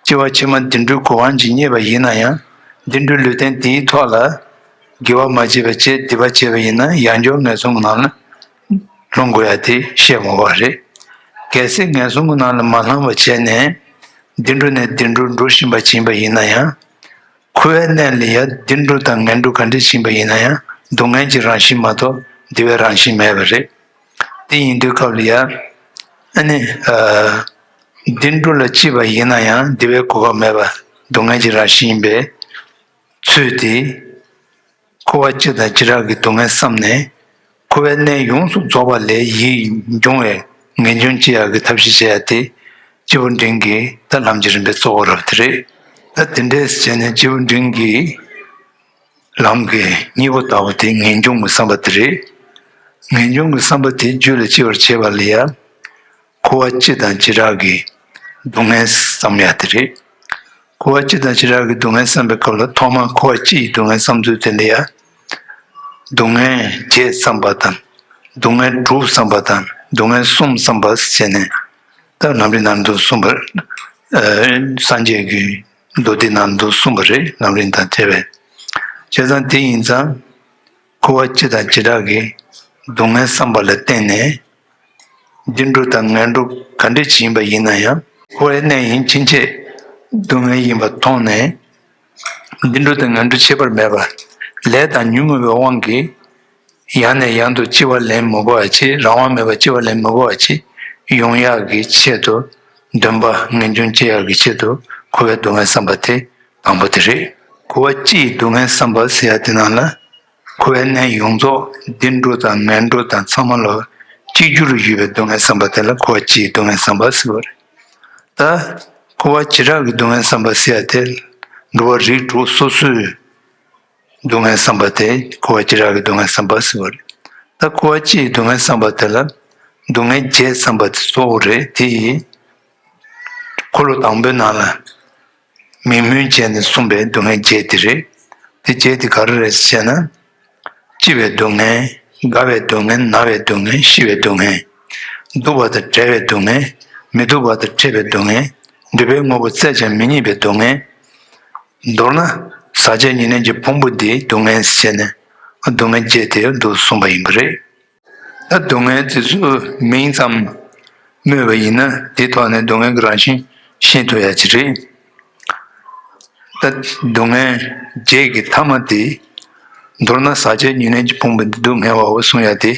སྐྱེ་བ་ཕྱི་མ་བདེ་འགྲོའི་གོ་འཕང་ཅིག་རྙེད་པ་ཡིན་ན་ཡང་། བདེ་འགྲོའི་ལུས་རྟེན་དེའི་ཐོག་ལ་དགེ་བ་མ་བྱས་པ་བྱས་སྡིག་པ་བྱས་པ་ཡིན་ན་ཡང་བསྐྱར་ངན་སོང་གི་ནང་ལ་ལྷུང་དགོས་ཡ་དེ་བཤད་མ་དགོས་པ་རེད། གལ་སྲིད་ངན་སོང་གི་ནང་ལ་མ་ལྷུང་བ་བྱས་ནས་བདེ་འགྲོ་ནས་བདེ་འགྲོར་འགྲོ་བཞིན་པ་ཡིན་པ་ཡིན་ན་ཡང་། འཁོར་བའི་གནས་ལ་ཡང་བདེ་འགྲོ་དང་ངན་འགྲོ་ག་འདྲ་ཡིན་པ་ཡིན་ན་ཡང་སྡུག་བསྔལ་གྱི་རང་བཞིན་མ་གཏོགས་བདེ་བའི་རང་བཞིན་མེད་པ་རེད། དེ་ཡིན་དུས་སྐབས་ལ་ཡང་། ཨ་ནི། ཨ། བདེ་འགྲོ་ལ་སྐྱེས་པ་ཡིན་ན་ཡང་བདེ་བའི་གོ་སྐབས་མེད་པ་སྡུག་བསྔལ་གྱི་རང་བཞིན་ཡིན་པས། ཚུལ་དེ། འཁོར་བ་སྤྱི་དང་བྱེ་བྲག་གི་སྡུག་བསྔལ་བསམས་ནས། འཁོར་བའི་གནས་ཡོངས་སུ་རྫོགས་པ་ལས་ཡིད་འབྱུང་བའི་ངེས་འབྱུང་སྐྱེ་ཡག་གི་ཐབས་ཤེས་བྱེད་ཡ་དེ། སྐྱེས་བུ་འབྲིང་གི་ད་ལམ་གྱི་རིམ་པའི་གཙོ་བོ་རབ་དེ་རེད། ད་དེ་འདྲས་བྱས་ནས་སྐྱེས་བུ་འབྲིང་གི་ལམ་གྱི་སྙིང་པོ་ལྟ་བུ་དེ་ངེས་འབྱུང་གི་བསམ་པ་དེ་རེད། ངེས་འབྱུང་གི་བསམ་པ་དེ་རྒྱུད་ལ་སྐྱེ་བར་བྱེད་པ་ལ་ཡང་། འཁོར་བ་སྤྱི་དང་བྱེ་བྲག་གི་སྡུག་བསྔལ་བསམ་ཡ་དེ་རེད། འཁོར་བ་སྤྱི་དང་བྱེ་བྲག་གི་སྡུག་བསྔལ་བསམ་པའི་སྐབས་ལ་ཐོག་མར་འཁོར་བ་སྤྱི་ཡི་སྡུག་བསྔལ་བསམ་ཚུལ་དེ་ལ་ཡང་། སྡུག་བསྔལ་བརྒྱད་བསམ་པ་དང་། སྡུག་བསྔལ་དྲུག་བསམ་པ་དང་སྡུག་བསྔལ་གསུམ་བསམ་པ་ཟེར་ནས། ད་ལམ་རིམ་ནང་དུ་གསུངས་པ། ཨ། སངས་རྒྱས་ཀྱི་མདོ་སྡེ་ནང་དུ་གསུངས་པ་རེད། ལམ་རིམ་དང་བཅས་པའི། བྱས་ཙང་དེ་ཡིན་ཙང་། འཁོར་བ་སྤྱི་དང་བྱེ་བྲག་གི་སྡུག་བསྔལ་བསམ་པ་ལ་བརྟེན་ནས། བདེ་འགྲོ་དང་ངན་འགྲོ་ག་འདྲ་ཞིག་ཡིན་པ་ཡིན་ན་ཡང་། འཁོར་བའི་གནས་ཡིན་ཕྱིན་ཆད་སྡུག་བསྔལ་ཡིན་པ་མཐོང་ནས། བདེ་འགྲོ་དང་ངན་འགྲོ་ཁྱད་པར་མེད་པ། ལས་དང་ཉོན་མོངས་པའི་དབང་གིས། ཡང་ནས་ཡང་དུ་སྐྱེ་བ་ལེན་མི་དགོས་པ་ཅིག་རང་དབང་མེད་པར་སྐྱེ་བ་ལེན་མི་དགོས་པ་ཅིག་ཡོང་ཡག་གི་ཆེད་དུ། འདུན་པ་ངེས་འབྱུང་སྐྱེ་ཡག་གི་ཆེད་དུ་འཁོར་བའི་སྡུག་བསྔལ་བསམ་པ་དེ་དང་པོ་དེ་རེད། འཁོར་བ་སྤྱི་ཡི་སྡུག་བསྔལ་བསམ་པ་ཟེར་ཡ་དེ་ནང་ལ། འཁོར་བའི་གནས་ཡོངས་རྫོགས་བདེ་འགྲོ་དང་ངན་འགྲོ་དང་ཚང་མ་ལ་གཅིག་གྱུར་ཡོད་པའི་སྡུག་བསྔལ་བསམ་པ་དེ་ལ་འཁོར་བ་སྤྱི་ཡི་སྡུག་བསྔལ་བསམ་པ་ཟེར་བ་རེད། ད་འཁོར་བ་བྱེ་བྲག་གི་སྡུག་བསྔལ་བསམ་པ་ཟེར་ཡ་དེ། འགྲོ་བ་རིགས་དྲུག་སོ་སོའི་སྡུག་བསྔལ་བསམ་པ་དེ་འཁོར་བ་བྱེ་བྲག་གི་སྡུག་བསྔལ་བསམ་པ་ཟེར་བ་རེད། ད་འཁོར་བ་སྤྱི་ཡི་སྡུག་བསྔལ་བསམ་པ་དེ་ལ་སྡུག་བསྔལ་བརྒྱད་བསམ་པ་དེ་གཙོ་བོ་རེད་དེ་ཡིན། འཁོར་ལོ་དང་པོའི་ནང་ལ་མིང་མོས་བྱས་ནས་གསུངས་པའི་སྡུག་བསྔལ་བརྒྱད་དེ་རེད། དེ་བརྒྱད་དེ་ག་རེ་རེད་ཟེར་ན། སྐྱིད་པའི་སྡུག་བསྔལ། དགའ་བའི་སྡུག་བསྔལ། ན་བའི་སྡུག་བསྔལ། ཤི་བའི་སྡུག་བསྔལ། སྡུག་པ་དང་བྲལ་བའི་སྡུག་བསྔལ། མི་སྡུག་པ་དང་འཕྲད་པའི་སྡུག་བསྔལ། སྒྲིབ་པའི་དངོས་པོ་བཙལ་ཀྱང་མི་རྙེད་པའི་སྡུག་བསྔལ། མདོར་ན་ཟག་བཅས་ཉེར་ལེན་གྱི་ཕུང་པོ་འདིའི་སྡུག་བསྔལ་ཟེར་ནས་སྡུག་བསྔལ་བརྒྱད་དེ་འདུག་གསུངས་པ་ཡིན་པ་རེད། ད་སྡུག་བསྔལ་དེ་ཚོའི་མིང་ཙམ་སྨོས་པ་ཡིན་ན་དེའི་ཐོག་ནས་སྡུག་བསྔལ་གྱི་རང་བཞིན་ཤེས་ཐུབ་ཡ་ཅིག་རེད། ད་སྡུག་བསྔལ་བརྒྱད་ཀྱི་ཐ་མ་དེ། མདོར་ན་ཟག་བཅས་ཉེར་ལེན་གྱི་ཕུང་པོ་འདི་སྡུག་བསྔལ་བའོ་གསུང་ཡ་དེ།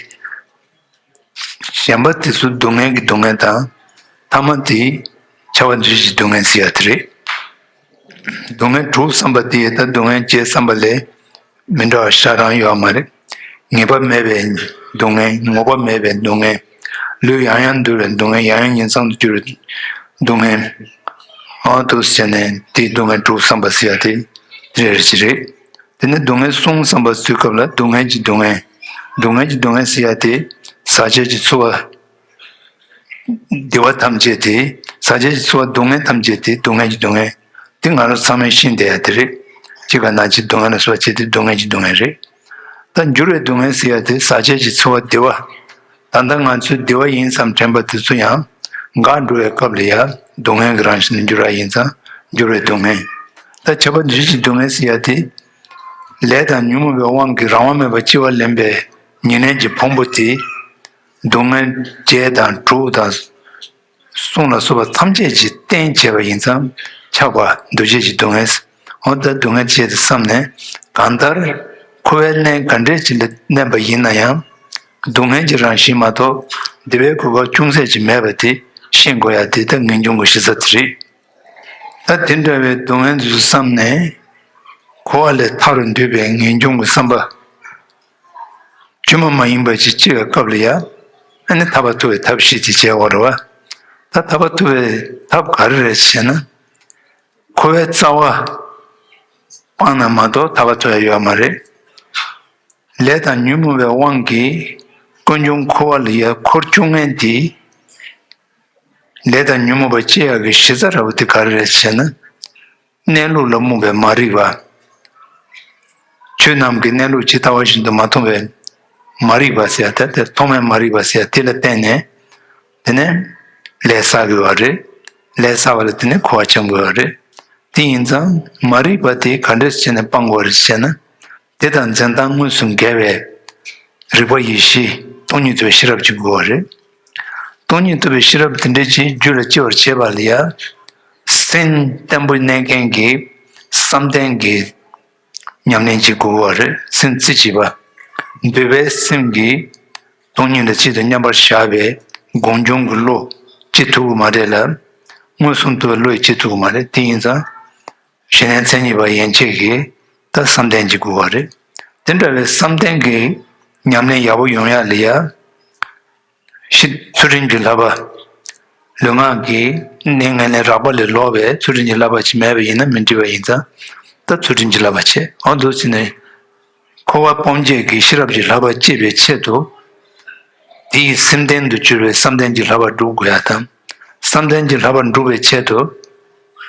གཞན་པ་དེ་ཚོ་སྡུག་བསྔལ་གྱི་སྡུག་བསྔལ་དང་། ཐ་མ་དེ་ཁྱབ་པ་འདུ་བྱེད་ཀྱི་སྡུག་བསྔལ་ཟེར་ཡ་དེ་རེད། སྡུག་བསྔལ་དྲུག་བསམ་པ་དེ་ད་སྡུག་བསྔལ་བརྒྱད་བསམ་པ་ལས་མི་འདྲ་བ་ཞེ་དྲག་རང་ཡོད་མ་རེད། ངེས་པ་མེད་པའི་སྡུག་བསྔལ། ངོ་བོ་མེད་པའི་སྡུག་བསྔལ། ལུས་ཡང་ཡང་འདུལ་བའི་སྡུག་བསྔལ། ཡང་ཡང་ཉིང་མཚམས་སུ་གྱུར་བའི་སྡུག་བསྔལ། ཨ་འདུག་ཟེར་ནས་དེའི་སྡུག་བསྔལ་དྲུག་བསམ་པ་ཟེར་ཡ་དེ་དེ་རེད་ཅི་རེད། དེ་ནས་སྡུག་བསྔལ་གསུམ་བསམ་པ་ཟེར་སྐབས་ལ་སྡུག་བསྔལ་གྱི་སྡུག་བསྔལ། སྡུག་བསྔལ་གྱི་སྡུག་བསྔལ་ཟེར་ཡ་དེ་ཟག་བཅས་ཀྱི་ཚོར་བ། བདེ་བ་ཐམས་ཅད་དེ། ཟག་བཅས་ཀྱི་ཚོར་བ་སྡུག་བསྔལ་ཐམས་ཅད་དེ་སྡུག་བསྔལ་གྱི་སྡུག་བསྔལ། དེ་ང་རང་ཚང་མས་ཤེས་བསྡད་ཡ་དེ་རེད། སྐྱེ་རྒ་ན་འཆིའི་སྡུག་བསྔལ་ལ་སོགས་པ་བྱས་ཏེ་སྡུག་བསྔལ་གྱི་སྡུག་བསྔལ་རེད། ད་འགྱུར་བའི་སྡུག་བསྔལ་ཟེར་ཡ་དེ་ཟག་བཅས་ཀྱི་ཚོར་བ་བདེ་བ། ད་ལྟ་ང་ཚོས་བདེ་བ་ཡིན་བསམ་དྲན་པ་དེ་ཚོ་ཡང་འགག་འགྲོ་བའི་སྐབས་ལ་ཡ་སྡུག་བསྔལ་གྱི་རང་བཞིན་དུ་འགྱུར་བ་ཡིན་ཙང་འགྱུར་བའི་སྡུག་བསྔལ། ད་ཁྱབ་པ་འདུ་བྱེད་ཀྱི་སྡུག་བསྔལ་ཟེར་ཡ་དེ། ལས་དང་ཉོན་མོངས་པའི་དབང་གིས་རང་དབང་མེད་པར་སྐྱེ་བ་ལེན་པའི་ཉེར་ལེན་གྱི་ཕུང་པོ་དེ། སྡུག་བསྔལ་བརྒྱད་དང་དྲུག་དང་། གསུམ་ལ་སོགས་པ་ཐམས་ཅད་ཀྱི་རྟེན་བྱས་པ་ཡིན་ཙང་ཁྱབ་པ་འདུ་བྱེད་ཀྱི་སྡུག་བསྔལ། འོ་ད་སྡུག་བསྔལ་བྱས་ཏེ་བསམ་ནས་གང་ལྟར་འཁོར་བའི་གནས་ག་འདྲས་ཅིག་ལ་གནས་པ་ཡིན་ན་ཡང་སྡུག་བསྔལ་གྱི་རང་བཞིན་མ་གཏོགས་བདེ་བའི་གོ་སྐབས་ཅུང་ཟད་ཅིག་མེད་པ་དེ་ཤེས་དགོས་ཡ་དེ་ད་ངེས་འབྱུང་གི་གཞི་རྩ་དེ་རེད། ད་དེ་འདྲ་བའི་སྡུག་བསྔལ་དེ་ཚོ་བསམ་ནས་འཁོར་བ་ལས་ཐར་རུ་འདོད་པའི་ངེས་འབྱུང་གི་བསམ་པ། དཀྱུས་མ་མ་ཡིན་པ་ཞིག་སྐྱེ་བའི་སྐབས་ལ་ཡ། ཨ་ནི་ཐར་པ་ཐོབ་པའི་ཐབས་ཤེས་ཅིག་བྱས་པ་རེད་བ། ད་ཐར་པ་ཐོབ་པའི་ཐབས་ག་རེ་རེད་ཟེར་ན། འཁོར་བའི་རྩ་བ་ སྤངས་ན་མ་གཏོགས་ཐར་པ་ཐོབ་ཡ་ཡོད་མ་རེད། ལས་དང་ཉོན་མོངས་པའི་དབང་གིས་ཀུན་འབྱུང་འཁོར་བ་ལ་ཡ་འཁོར་བཅུག་མཁན་དེ། ལས་དང་ཉོན་མོངས་པ་སྐྱེ་ཡག་གི་གཞི་རྩ་ར་བ་དེ་ག་རེ་རེད་ཟེར་ན། གནས་ལུགས་ལ་རྨོངས་པའི་མ་རིག་པ། ཆོས་རྣམས་ཀྱི་གནས་ལུགས་ཇི་ལྟ་བ་བཞིན་དུ་མ་མཐོང་བའི་མ་རིག་པ་ཟེར་ཡ་དེ། དེ་ཐོག་མའི་མ་རིག་པ་ཟེར་ཡ་དེ་ལ་བརྟེན་ནས། དེ་ནས་ལས་བསགས་དགོས་པ་རེད། ལས་བསགས་པ་ལ་བརྟེན་ནས་འཁོར་བ་འཁྱམ་དགོས་པ་རེད། དེ་ཡིན་ཙང་མ་རིག་པ་དེ་ག་འདྲས་བྱས་ནས་སྤང་དགོས་པ་རེད་ཟེར་ན། དེ་དང་འཛིན་སྟངས་དངོས་སུ་འགལ་བའི་རིག་པ་ཡེ་ཤེས་སྟོང་ཉིད་རྟོགས་པའི་ཤེས་རབ་ཅིག་དགོས་པ་རེད། སྟོང་ཉིད་རྟོགས་པའི་ཤེས་རབ་དེ་འདྲ་ཅིག་རྒྱུད་ལ་སྐྱེ་བར་བྱེད་པ་ལ་ཡ། སེམས་བརྟན་པོ་གནས་མཁན་གྱི་བསམ་གཏན་གྱི་ཉམས་ལེན་ཅིག་དགོས་པ་རེད། སེམས་རྩེ་གཅིག་པ། འདོད་པའི་སེམས་ཀྱིས་སྟོང་ཉིད་ལ་གཅིག་ཏུ་མཉམ་པར་བཞག་པའི་སྒོམ་བྱུང་གི་བློ་སྐྱེ་ཐུབ་ཀྱི་མ་རེད་ལ། མངོན་སུམ་དུ་བློ་ཡིས་སྐྱེ་ཐུབ་ཀྱི་མ་རེད། དེ་ཡིན་ཙང་། གཞི་གནས་མཚན་ཉིད་པ་ཡན་ཆད་ཀྱིས་ད་བསམ་གཏན་གྱི་དགོས་པ་རེད། དེ་འདྲ་བའི་བསམ་གཏན་གྱི་ཉམས་ལེན་ཡག་པོ་ཡོང་ཡག་ལ་ཡ། ཕྱི་ཚུལ་ཁྲིམས་ཀྱི་བསླབ་པ། ལུས་ངག་གི་གནས་ངན་ལས་རགས་པ་ལས་ལོག་པའི་ཚུལ་ཁྲིམས་ཀྱི་བསླབ་པ་ཅིག་མེད་པ་ཡིན་ན་མི་འགྲིག་པ་ཡིན་ཙང་། ད་ཚུལ་ཁྲིམས་ཀྱི་བསླབ་པ་བྱེད། འོ་འདུག་ཟེར་ནས། འཁོར་བ་སྤོང་བྱེད་ཀྱི་ཤེས་རབ་ཀྱི་བསླབ་པ་བསྐྱེད་པའི་ཆེད་དུ། དེ་ཡི་སེམས་རྟེན་དུ་གྱུར་པའི་བསམ་གཏན་གྱི་བསླབ་པ་སྒྲུབ་དགོས་ཡ་དང་། བསམ་གཏན་གྱི་བསླབ་པ་སྒྲུབ་པའི་ཆེད་དུ།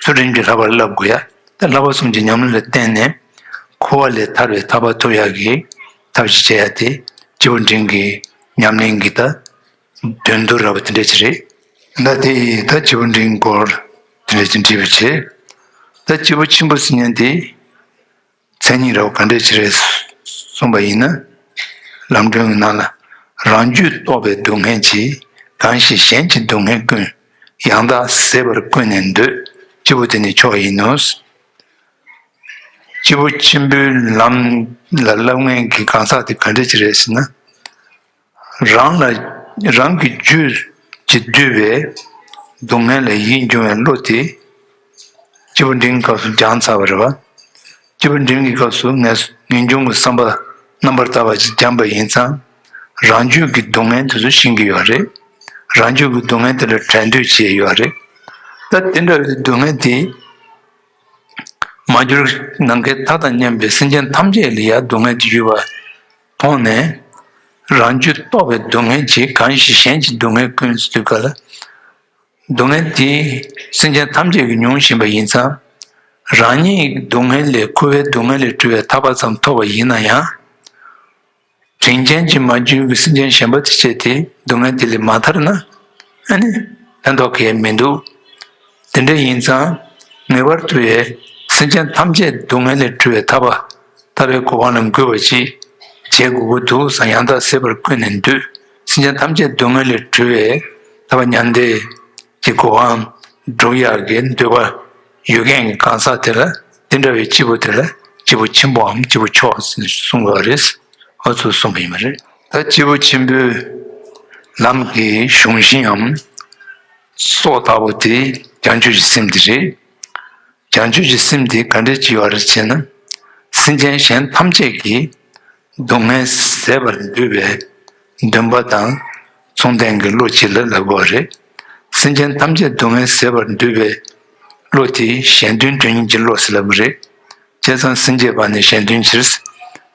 ཚུལ་ཁྲིམས་ཀྱི་བསླབ་པ་བསླབ་དགོས་ཡ། ད་བསླབ་པ་གསུམ་གྱི་ཉམས་ལེན་ལ་བརྟེན་ནས། འཁོར་བ་ལས་ཐར་བའི་ཐར་པ་ཐོབ་ཡག་གི་ཐབས་ཤེས་བྱེད་ཡ་དེ། སྐྱེས་བུ་འབྲིང་གི་ཉམས་ལེན་གྱི་ད་དོན་བསྡུ་ར་བ་དེ་འདྲ་ཅིག་རེད། ད་དེ་ཡིས་ད་སྐྱེས་བུ་འབྲིང་སྐོར་དེ་འདྲ་ཅིག་འདྲིས་པ་བྱེད། ད་སྐྱེས་བུ་ཆེན་པོ་ཟེར་མཁན་དེ། མཚན་ཉིད་ར་བ་ག་འདྲས་ཅིག་རེད་གསུངས་པ་ཡིན་ན། ལམ་སྒྲོན་གྱི་ནང་ལ། རང་རྒྱུད་རྟོགས་པའི་སྡུག་བསྔལ་གྱིས། གང་ཞིག་གཞན་གྱི་སྡུག་བསྔལ་ཀུན། ཡང་དག་ཟད་པར་ཀུན་ནས་འདོད། སྐྱེས་བུ་དེ་ནི་མཆོག་ཡིན་ནོ། སྐྱེས་བུ་ཆེན་པོའི་ལམ་ལ་བསླབ་མཁན་གྱི་གང་ཟག་དེ་ག་འདྲས་ཅིག་རེད་ཟེར་ན། རང་ལ་རང་གི་རྒྱུད་ཀྱིས་བསྡུས་པའི་སྡུག་བསྔལ་ལ་ཡིད་འབྱུང་བའི་བློ་དེ། སྐྱེས་བུ་འབྲིང་གི་སྐབས་སུ་སྦྱངས་ཚར་བ་རེད་བ། སྐྱེས་བུ་འབྲིང་གི་སྐབས་སུ་ངེས་ངེས་འབྱུང་གི་བསམ་པ་རྣམ་པར་དག་པ་ཅིག་སྦྱངས་པ་ཡིན་ཙང་། རང་རྒྱུད་ཀྱི་སྡུག་བསྔལ་དེ་ཚོ་ཤེས་ཀྱི་ཡོད་རེད། རང་རྒྱུད་ཀྱི་སྡུག་བསྔལ་དེ་ལ་བྲལ་འདོད་བྱས་ཡོད་རེད། ད་དེ་འདྲ་བའི་སྡུག་བསྔལ་དེ། མ་གྱུར་ནམ་མཁའི་མཐའ་དང་མཉམ་པའི་སེམས་ཅན་ཐམས་ཅད་ལ་ཡང་སྡུག་བསྔལ་དེ་ཡོད་པ་མཐོང་ནས། རང་རྒྱུད་རྟོགས་པའི་སྡུག་བསྔལ་གྱིས་གང་ཞིག་གཞན་གྱི་སྡུག་བསྔལ་ཀུན་ཟེར་དུས་སྐབས་ལ། སྡུག་བསྔལ་དེ་སེམས་ཅན་ཐམས་ཅད་ཀྱིས་མྱོང་བཞིན་པ་ཡིན་ཙང་། རང་ཉིད་སྡུག་བསྔལ་ལས་འཁོར་བའི་སྡུག་བསྔལ་ལས་གྲོལ་བའི་ཐར་པ་ཙམ་ཐོབ་པ་ཡིན་ན་ཡང་། དྲིན་ཅན་གྱི་མ་གྱུར་གྱི་སེམས་ཅན་གཞན་པ་དེ་བྱས་ཏེ་སྡུག་བསྔལ་དེ་ལས་མ་ཐར་ན། ཨ་ནི། ཕན་ཐོགས་གང་ཡང་མི་འདུག་དེ་འདྲ་ཡིན་ཙང་། ངེས་པར་དུ་ཡང་སེམས་ཅན་ཐམས་ཅད་སྡུག་བསྔལ་ལས་གྲོལ་བའི་ཐར་པ། ཐར་པའི་གོ་འཕང་ལ་འགོད་པ་ཅིག་བྱེད་དགོས་ཀྱི་འདུག་བསམ། ཡང་དག་ཟད་པར་ཀུན་ནས་འདོད། སེམས་ཅན་ཐམས་ཅད་སྡུག་བསྔལ་ལས་གྲོལ་བའི་ཐར་པ་མྱང་འདས་ཀྱི་གོ་འཕང་སྒྲུབ་ཡག་གི་འདོད་པ་ཡོད་མཁན་གྱི་གང་ཟག་དེ་ལ། དེ་འདྲ་བའི་སྐྱེས་བུ་དེ་ལ་སྐྱེས་བུ་ཆེན་པོའམ་སྐྱེས་བུ་མཆོག་ཟེར་ནས་གསུང་གི་ཡོད་རེད། འོ་ཚོད་གསུངས་པ་ཡིན་པ་རེད། ད་སྐྱེས་བུ་ཆེན་པོའི་ལམ་གྱི་གཞུང་ཤིང་ངམ་སྲོག་ལྟ་བུ་དེ་བྱང་ཆུབ་ཀྱི་སེམས་དེ་རེད། བྱང་ཆུབ་ཀྱི་སེམས་དེ་ག་འདྲས་ཅིག་ཡོད་རེད་ཅེ་ན། སེམས་ཅན་གཞན་ཐམས་ཅད་ཀྱི་སྡུག་བསྔལ་ཟད་པར་འདོད་པའི་འདུན་པ་དང་མཚུངས་ལྡན་གྱི་བློ་གཅིག་ལ་ལབ་དགོས་རེད། སེམས་ཅན་ཐམས་ཅད་སྡུག་བསྔལ་ཟད་པར་འདོད་པའི་བློ་དེ་གཞན་དོན་དོན་གཉེར་གྱི་བློ་ཟེར་ལབ་ཀྱི་རེད། བྱས་ཙང་སེམས་བསྐྱེད་པ་ནི་གཞན་དོན་ཕྱིར།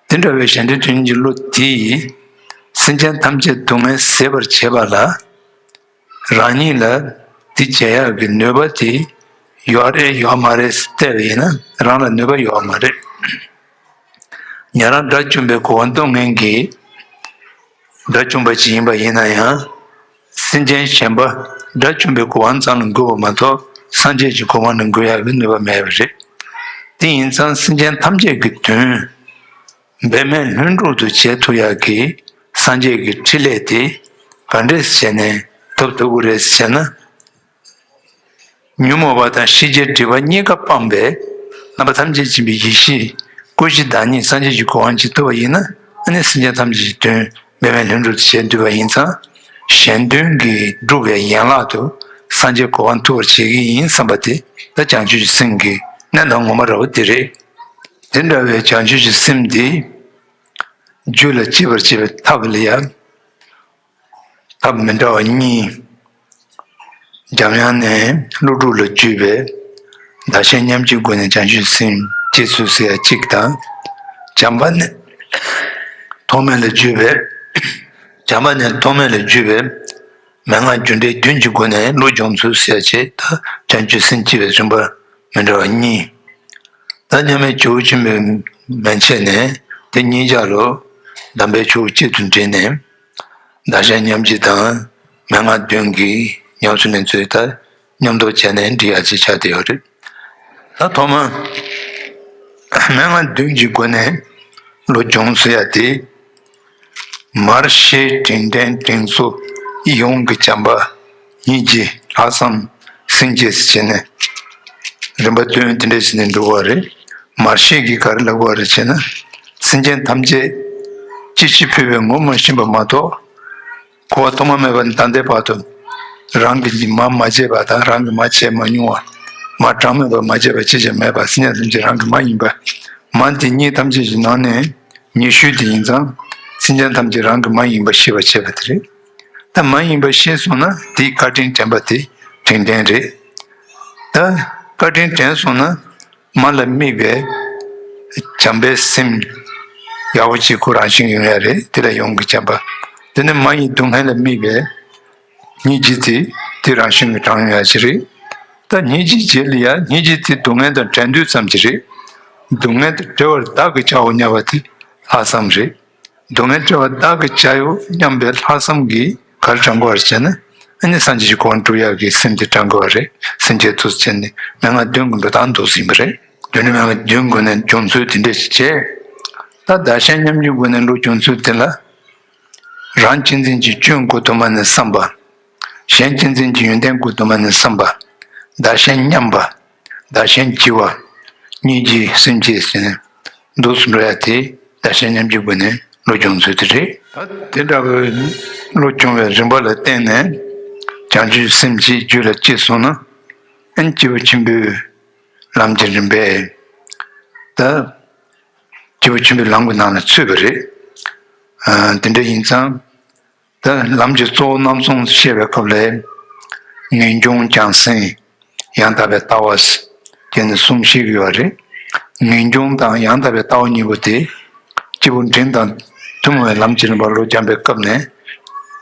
དེ་འདྲ་བའི་གཞན་དོན་དོན་གཉེར་གྱི་བློ་དེ་ཡིས་སེམས་ཅན་ཐམས་ཅད་སྡུག་བསྔལ་ཟད་པར་བྱེད་པ་ལ། རང་ཉིད་ལ་དེ་བྱེད་ཡག་གི་ནུས་པ་དེ་ཡོད་རེད་ཡོད་མ་རེད་བལྟས་པ་ཡིན་ན་རང་ལ་ནུས་པ་ཡོད་མ་རེད། ཉན་རང་དགྲ་བཅོམ་པའི་གོ་འཕང་ཐོབ་མཁན་གྱི་དགྲ་བཅོམ་པ་ཅིག་ཡིན་པ་ཡིན་ན་ཡང་། སེམས་ཅན་གཞན་པ་དགྲ་བཅོམ་པའི་གོ་འཕང་ཙམ་ལ་འགོད་པ་མ་གཏོགས་སངས་རྒྱས་ཀྱི་གོ་འཕང་ལ་འགོད་ཡག་གི་ནུས་པ་མེད་པ་རེད། དེ་ཡིན་ཙང་སེམས་ཅན་ཐམས་ཅད་ཀྱི་དོན་འབད་མེད་ལྷུན་གྲུབ་ཏུ་བྱེད་ཐུབ་ཡག་གི་སངས་རྒྱས་ཀྱི་ཕྲིན་ལས་དེ་ག་འདྲས་བྱས་ནས་ཐོབ་ཐུབ་ཀྱི་རེད་ཟེར་ན། ཉོན་མོངས་པ་དང་ཤེས་བྱའི་སྒྲིབ་པ་གཉིས་ཀ་སྤངས་པའི་རྣམ་པ་ཐམས་ཅད་མཁྱེན་པའི་ཡེ་ཤེས་སྐུ་བཞི་བདག་ཉིད་སངས་རྒྱས་ཀྱི་གོ་འཕང་ཅིག་ཐོབ་པ་ཡིན་ན། ཨ་ནི་སེམས་ཅན་ཐམས་ཅད་ཀྱི་དོན་འབད་མེད་ལྷུན་གྲུབ་ཏུ་བྱེད་ཐུབ་པ་ཡིན་ཙང་། གཞན་དོན་གྱི་སྒྲུབ་པའི་ཡན་ལག་ཏུ་སངས་རྒྱས་གོ་འཕང་ཐོབ་པར་བྱེད་ཀྱི་ཡིན་བསམ་པ་དེ་ད་བྱང་ཆུབ་ཀྱི་སེམས་ཀྱི་གནད་དང་ངོ་མ་ར་བ་དེ་རེད། དེ་འདྲ་བའི་བྱང་ཆུབ་ཀྱི་སེམས་འདི་རྒྱུད་ལ་སྐྱེ་བར་བྱེད་པའི་ཐབས་ལ་ཡང་། ཐབས་མི་འདྲ་བ་གཉིས། འཇམ་དབྱངས་ནས་ཀླུ་སྒྲུབ་ལ་བརྒྱུད་པའི་བདག་གཞན་མཉམ་བརྗེའི་སྒོ་ནས་བྱང་ཆུབ་སེམས། སྐྱེ་ཚུལ་ཟེར་ཡ་གཅིག་དང་། བྱམས་པ་ནི་ཐོགས་མེད་ལ་བརྒྱུད་པའི། བྱམས་པ་ནི་ཐོགས་མེད་ལ་བརྒྱུད་པའི་མན་ངག་རྒྱུ་འབྲས་བདུན་གྱི་སྒོ་ནས་བློ་སྦྱོང་ཚུལ་ཟེར་ཡ་གཅིག་དང་། བྱང་ཆུབ་སེམས་སྐྱེ་བའི་རིམ་པ་མི་འདྲ་བ་གཉིས། ད་མཉམ་མེད་ཇོ་བོ་ཆེན་པོའི་མན་ཆད་ནས་དེ་གཉིས་ཆ་ལ་གདམས་པའི་ཆོས་གཅིག་ཏུ་འདྲེས་ནས། བདག་གཞན་མཉམ་བརྗེ་དང་མན་ངག་བདུན་གྱི་ཉམས་སུ་ལེན་ཚུལ་དང་མཉམ་དུ་བྱས་ནས་འབྲི་ཡག་ཅིག་ཆགས་བསྡད་ཡོད་རེད། ད་ཐོག་མར་མན་ངག་བདུན་གྱི་སྒོ་ནས་བློ་སྦྱོང་ཟེར་ཡ་དེ། མར་ཤེས་དྲིན་དྲན་དྲིན་གཟོ་ཡོངས་ཀྱི་བྱམས་པ་སྙིང་རྗེ་ལྷག་བསམ་སེམས་བསྐྱེད་ཟེར་བྱས་ནས་རིམ་པ་བདུན་དེ་འདྲ་བྱས་ནས་འགྲོ་བ་རེད། མར་ཤེས་ཀྱིས་ག་རེ་ལབ་པ་རེད་ཟེར་ན། སེམས་ཅན་ཐམས་ཅད་ཅི་ཕྱིར་འཕོས་པའི་ངོ་མ་ཤེས་པ་མ་གཏོགས། འཁོར་བ་ཐོག་མ་མེད་པ་ནས་ད་ལྟའི་བར་དུ་རང་གིས་མ་མ་བྱས་པ་དང་། རང་གིས་མ་བྱས་མ་མྱོང་བ། མ་གྲངས་མེད་པ་མ་བྱས་པ་ཅི་ཡང་མེད་པ། སེམས་ཅན་ཐམས་ཅད་རང་གི་མ་ཡིན་པ། མ་དེ་ཉིད་ཐམས་ཅད་ཀྱི་ནང་ནས་ཉེ་ཤོས་དེ་ཡིན་ཙང་། སེམས་ཅན་ཐམས་ཅད་རང་གི་མ་ཡིན་པ་ཤེས་པར་བྱེད་པ་དེ་རེད། ད་མ་ཡིན་པ་ཤེས་སོང་ན་དེའི་བཀའ་དྲིན་དྲན་པ་དེ་དྲིན་དྲན་རེད། ད་བཀའ་དྲིན་དྲན་སོང་ན། མ་ལ་དམིགས་པའི་བྱམས་པའི་སེམས་ཡག་པོ་ཅིག་ཁོ་རང་བཞིན་ཡོང་ཡ་རེད། དེ་ལ་ཡོངས་ཀྱི་བྱམས་པ། དེ་ནས་མ་ཡི་སྡུག་བསྔལ་ལ་དམིགས་པའི་སྙིང་རྗེ་དེ་དེ་རང་བཞིན་གྱིས་དྲངས་ཡོང་ཡ་ཅིག་རེད། ད་སྙིང་རྗེའི་རྗེས་ལ་ཡ་སྙིང་རྗེ་དེ་སྡུག་བསྔལ་དང་བྲལ་དུས་ཙམ་གྱི་རེད། སྡུག་བསྔལ་དང་བྲལ་བར་བདག་གིས་བྱའོ་སྙམ་པ་དེ་ལྷག་བསམ་རེད། སྡུག་བསྔལ་བྲལ་བར་བདག་གིས་བྱའོ་སྙམ་པའི་ལྷག་བསམ་གྱིས་ག་རེ་དྲང་དགོས་པ་རེད་ཟེར་ན། ཨ་ནི་སངས་རྒྱས་ཀྱི་གོ་འཕང་སྒྲུབ་ཡག་གི་སེམས་དེ་དྲང་དགོས་པ་རེད། སེམས་བསྐྱེད་ཚུལ་བྱས་ནས་མན་ངག་བདུན་གྱི་འགྲོ་སྟངས་འདུག་ཟིན་པ་རེད། དེ་ནི་མན་ངག་བདུན་སྒོ་ནས་སྦྱོང་ཚུལ་དེ་འདྲ་ཞིག་བྱས། ད་བདག་གཞན་མཉམ་བརྗེའི་སྒོ་ནས་བློ་སྦྱོང་ཚུལ་དེ་ལ། རང་གཅེས་འཛིན་གྱི་སྐྱོན་གོ་དུ་མ་ནས་བསམ་པ། གཞན་གཅེས་འཛིན་གྱི་ཡོན་ཏན་གོ་དུ་མ་ནས་བསམ་པ། བདག་གཞན་མཉམ་པ། བདག་གཞན་བརྗེ་བ། སྙིང་རྗེ་སེམས་བསྐྱེད་ཟེར་ནས་འདུག་སེ་འགྲོ་ཡ་དེ་བདག་གཞན་མཉམ་བརྗེའི་སྒོ་ནས་བློ་སྦྱོང་ཚུལ་དེ་རེད། ད་དེ་འདྲ་བའི་བློ་སྦྱོང་བའི་རིམ་པ་ལ་བརྟེན་ནས་བྱང་ཆུབ་སེམས་ཀྱི་རྒྱུད་ལ་སྐྱེས་སོང་ན། ཨན་སྐྱེས་བུ་ཆེན་པོའི་ལམ་གྱི་རིམ་པས་ད་སྐྱེས་བུ་ཆེན་པོའི་ལམ་གྱི་ནང་ལ་ཚུད་པ་རེད། ཨ་དེ་འདྲ་ཡིན་ཙང་། ད་ལམ་གྱི་གཙོ་བོ་རྣམ་གསུམ་བཤད་པའི་སྐབས་ལ། ངེས་འབྱུང་། བྱང་སེམས། ཡང་དག་པའི་ལྟ་བ། ཟེར་ནས་གསུམ་བཤད་ཀྱི་ཡོད་རེད། ངེས་འབྱུང་དང་ཡང་དག་པའི་ལྟ་བ་གཉིས་པོ་དེ། སྐྱེས་བུ་འབྲིང་དང་ཐུན་མོང་བའི་ལམ་གྱི་རིམ་པར་བློ་སྦྱངས་པའི་སྐབས་ནས་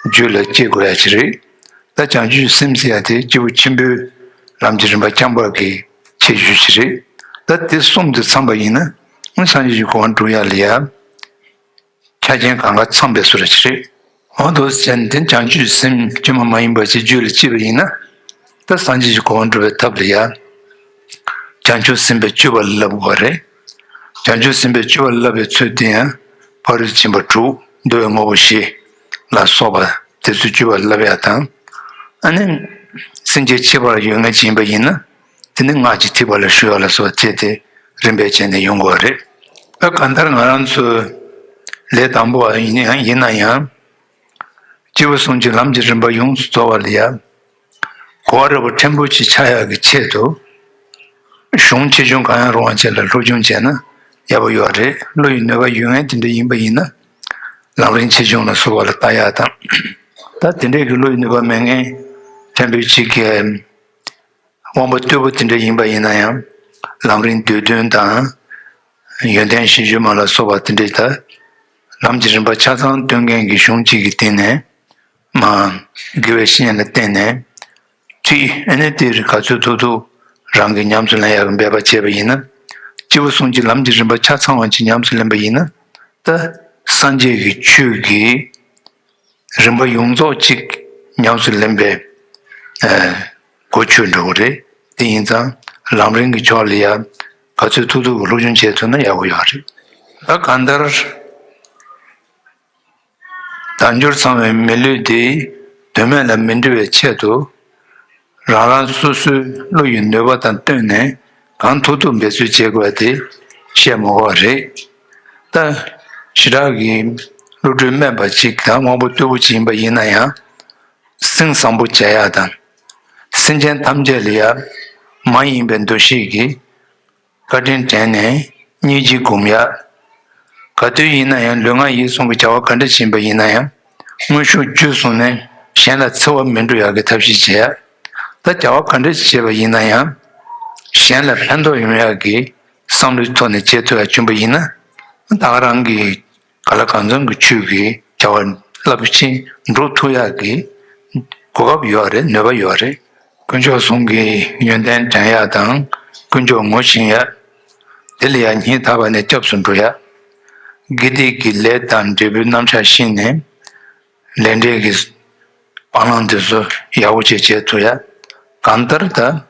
རྒྱུད་ལ་སྐྱེ་དགོས་ཡ་ཅིག་རེད། ད་བྱང་ཆུབ་སེམས་ཟེར་ཡ་དེ་སྐྱེས་བུ་ཆེན་པོའི་ལམ་གྱི་རིམ་པ་སྦྱངས་པ་གི་ཁྱད་ཆོས་ཅིག་རེད། ད་དེ་གསུམ་དེ་ཚང་པ་ཡིན་ན། སངས་རྒྱས་ཀྱི་གོ་འཕང་སྒྲུབ་ཡ་ལ་ཡ། ཆ་རྐྱེན་གང་ག་ཚང་པའི་བཟོ་འདྲ་ཅིག་རེད། འོ་འདུག་སེ་བྱས་ནས་དེ་བྱང་ཆུབ་སེམས་བཅོས་མ་མ་ཡིན་པ་ཅིག་རྒྱུད་ལ་སྐྱེས་པ་ཡིན་ན། ད་སངས་རྒྱས་ཀྱི་གོ་འཕང་སྒྲུབ་པའི་ཐབས་ལ་ཡ། བྱང་ཆུབ་སེམས་དཔའི་སྤྱོད་པ་ལ་བསླབ་དགོས་པ་རེད། བྱང་ཆུབ་སེམས་དཔའི་སྤྱོད་པ་ལ་བསླབ་པའི་ཚུལ་དེ་ཡང་ཕ་རོལ་ཏུ་ཕྱིན་པ་དྲུག་འདུལ་བའི་དངོས་པོ་བཞི་ལ་སོགས་པ་དེ་ཚོའི་སྤྱོད་པ་ལ་བསླབ་ཡ་དང་། ཨ་ནི་སེམས་ཅན་ཁྱད་པར་ཡོད་མཁན་ཅིག་ཡིན་པ་ཡིན་ན། དེ་ནི་སྔགས་ཀྱི་ཐེག་པ་ལ་ཞུགས་ཡ་ལ་སོགས་བྱས་ཏེ་རིམ་པས་བྱས་ནས་ཡོང་དགོས་པ་རེད། ད་གང་ལྟར་ང་རང་ཚོའི་ལས་དང་པོ་བ་ཡིན་ཡང་ཡིན་ན་ཡང་། སྐྱེས་བུ་གསུམ་གྱི་ལམ་གྱི་རིམ་པ་ཡོངས་སུ་རྫོགས་པ་ལ་ཡ། གོ་བ་རིལ་པོ་ཕྲན་བུ་ཅིག་ཆགས་ཡག་གི་ཆེད་དུ། གཞུང་ཆེ་ཆུང་གང་ཡང་རུང་བ་ཅིག་ལ་སློབ་སྦྱོང་བྱས་ན་ཡག་པོ་ཡོད་རེད། བློ་ཡི་ནུས་པ་ཡོད་མཁན་དེ་འདྲ་ཡིན་པ་ཡིན་ན། ལམ་རིམ་ཆེ་ཆུང་ལ་སོགས་པ་ལ་ལྟ་ཡག་དང་། ད་དེ་འདྲའི་གི་བློ་ཡི་ནུས་པ་མེད་མཁན་ཕྲན་བུ་ཅིག་གིས། དབང་པོ་རྟུལ་པོ་དེ་འདྲ་ཡིན་པ་ཡིན་ན་ཡང་། ལམ་རིམ་བསྡུས་དོན་དང་། ཡོན་ཏན་གཞིར་བཞུགས་མ་ལ་སོགས་པ་དེ་འདྲའི་ད། ལམ་གྱི་རིམ་པ་ཆ་ཚང་སྟོན་མཁན་གྱི་གཞུང་གཅིག་གི་སྟེང་ནས། མ། དགེ་བའི་བཤེས་གཉེན་ལ་བརྟེན་ནས། ཁྲིད་ཨ་ནི་དེ་ག་ཚོད་ཐུབ་ཐུབ་རང་གིས་ཉམས་སུ་ལེན་ཡག་གི་འབད་པ་བྱས་པ་ཡིན་ན། སྐྱེས་བུ་གསུམ་གྱི་ལམ་གྱི་རིམ་པ་ཆ་ཚང་བ་ཅིག་ཉམས་སུ་ལེན་པ་ཡིན་ན། ད་སངས་རྒྱས་ཀྱི་ཆོས་ཀྱི་རིམ་པ་ཡོངས་རྫོགས་གཅིག་ཉམས་སུ་ལེན་པའི་ཨ་གོ་ཆོད་འགྲོ་གི་རེད། དེ་ཡིན་ཙང་ལམ་རིམ་གྱི་ཕྱོགས་ལ་ཡ་ག་ཚོད་ཐུབ་ཐུབ་ཀྱི་སློབ་སྦྱོང་བྱས་ཐུབ་ན་ཡག་པོ་ཡོད་རེད། ད་གང་ལྟར་དལ་འབྱོར་ཚང་བའི་མི་ལུས་འདི་དོན་མེད་ལ་མི་འགྲོ་བའི་ཆེད་དུ། རང་རང་སོ་སོའི་བློ་ཡི་ནུས་པ་དང་བསྟུན་ནས་གང་ཐུབ་ཐུབ་འབད་རྩོལ་བྱེད་དགོས་པ་དེ་བཤད་མ་དགོས་པ་རེད། ད་ཞེ་དྲག་གི་བློ་གྲོས་དམན་པ་ཅིག་དང་དབང་པོ་རྟུལ་པོ་ཅིག་ཡིན་པ་ཡིན་ན་ཡང་། སེམས་བཟང་པོ་བྱེད་ཡག་དང་། སེམས་ཅན་ཐམས་ཅད་ལ་ཡང་མ་ཡིན་པའི་འདུ་ཤེས་ཀྱིས་བཀའ་དྲིན་དྲན་ནས་སྙིང་རྗེ་སྒོམ་ཡག། ག་དུས་ཡིན་ན་ཡང་ལུས་ངག་ཡིད་གསུམ་གྱི་བྱ་བ་ག་འདྲ་ཕྱིན་པ་ཡིན་ན་ཡང་། དངོས་ཤུགས་བཅུ་བཟུང་ནས་གཞན་ལ་འཚེ་བ་མི་འགྲོ་ཡག་གི་ཐབས་ཤེས་བྱེད་ཡག། ད་བྱ་བ་ག་འདྲ་བྱེད་པ་ཡིན་ན་ཡང་། གཞན་ལ་ཕན་ཐོགས་ཡོང་ཡག་གི་ བསམ་བློའི་ཐོག་ནས་བྱེད་ཐུབ་ཡ་བྱུང་པ་ཡིན་ན། ད་ག་རང་གི་ག་ལ་གང་འཚམ་གྱི་ཆོས་ཀྱི་བྱ་བ་རླབས་ཆེན་འགྲོ་ཐུབ་ཡག་གི་གོ་སྐབས་ཡོད་རེད། ནུས་པ་ཡོད་རེད། དཀོན་མཆོག་གསུམ་གྱི་ཡོན་ཏན་དྲན་ཡག་དང་། དཀོན་མཆོག་ངོ་ཤེས་ཡག། དེ་ལ་ཡང་སྙིང་ཐག་པ་ནས་སྐྱབས་སུ་འགྲོ་ཡག། དགེ་སྡིག་གི་ལས་དང་འབྲས་བུའི་རྣམ་གཞག་ཤེས་ནས། ལས་འབྲས་ཀྱི་སྤང་བླང་དེ་ཚོ་ཡག་པོ་བྱས་བྱེད་ཐུབ་ཡ། གང་ལྟར་ད།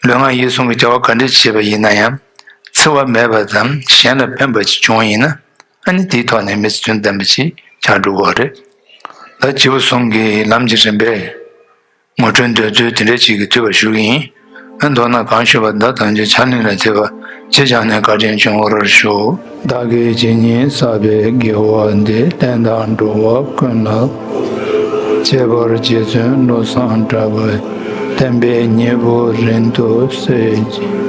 ལུས་ངག་ཡིད་གསུམ་གྱི་བྱ་བ་ག་འདྲ་བྱས་པ་ཡིན་ན་ཡང་། འཚེ་བ་མེད་པ་དང་གཞན་ལ་ཕན་པ་ཅིག་བྱུང་བ་ཡིན་ན། ཨ་ནི་དེའི་ཐོག་ནས་མི་ཚེ་དོན་ལྡན་པ་ཅིག་ཆགས་འགྲོ་གི་རེད། ད་བྱིའུ་གསུམ་གྱི་ལམ་གྱི་རིམ་པས། ངོ་སྤྲོད་འདོད་ཚུལ་དེ་འདྲ་ཅིག་གིས་བསྡུས་པ་ཞུ་གི་ཡིན། ཨ་མདོར་ན་གང་ཞུས་པ་དག་ཐམས་ཅད་ཕྱག་ལེན་ལ་བྱེད་པ་ཇི་བཞིན་ནས་བཀའ་དྲིན་ཆེན་པོར་ཤོག། བདག་གིས་ཇི་སྙེད་བསགས་པའི་དགེ་བ་འདིས། བསྟན་དང་འགྲོ་བ་ཀུན་ལ་ཁྱབ་པར། རྗེ་བཙུན་བློ་བཟང་གྲགས་པའི་བསྟན་པའི་སྙིང་པོ་རིང་དུ་གསལ་ཅིང་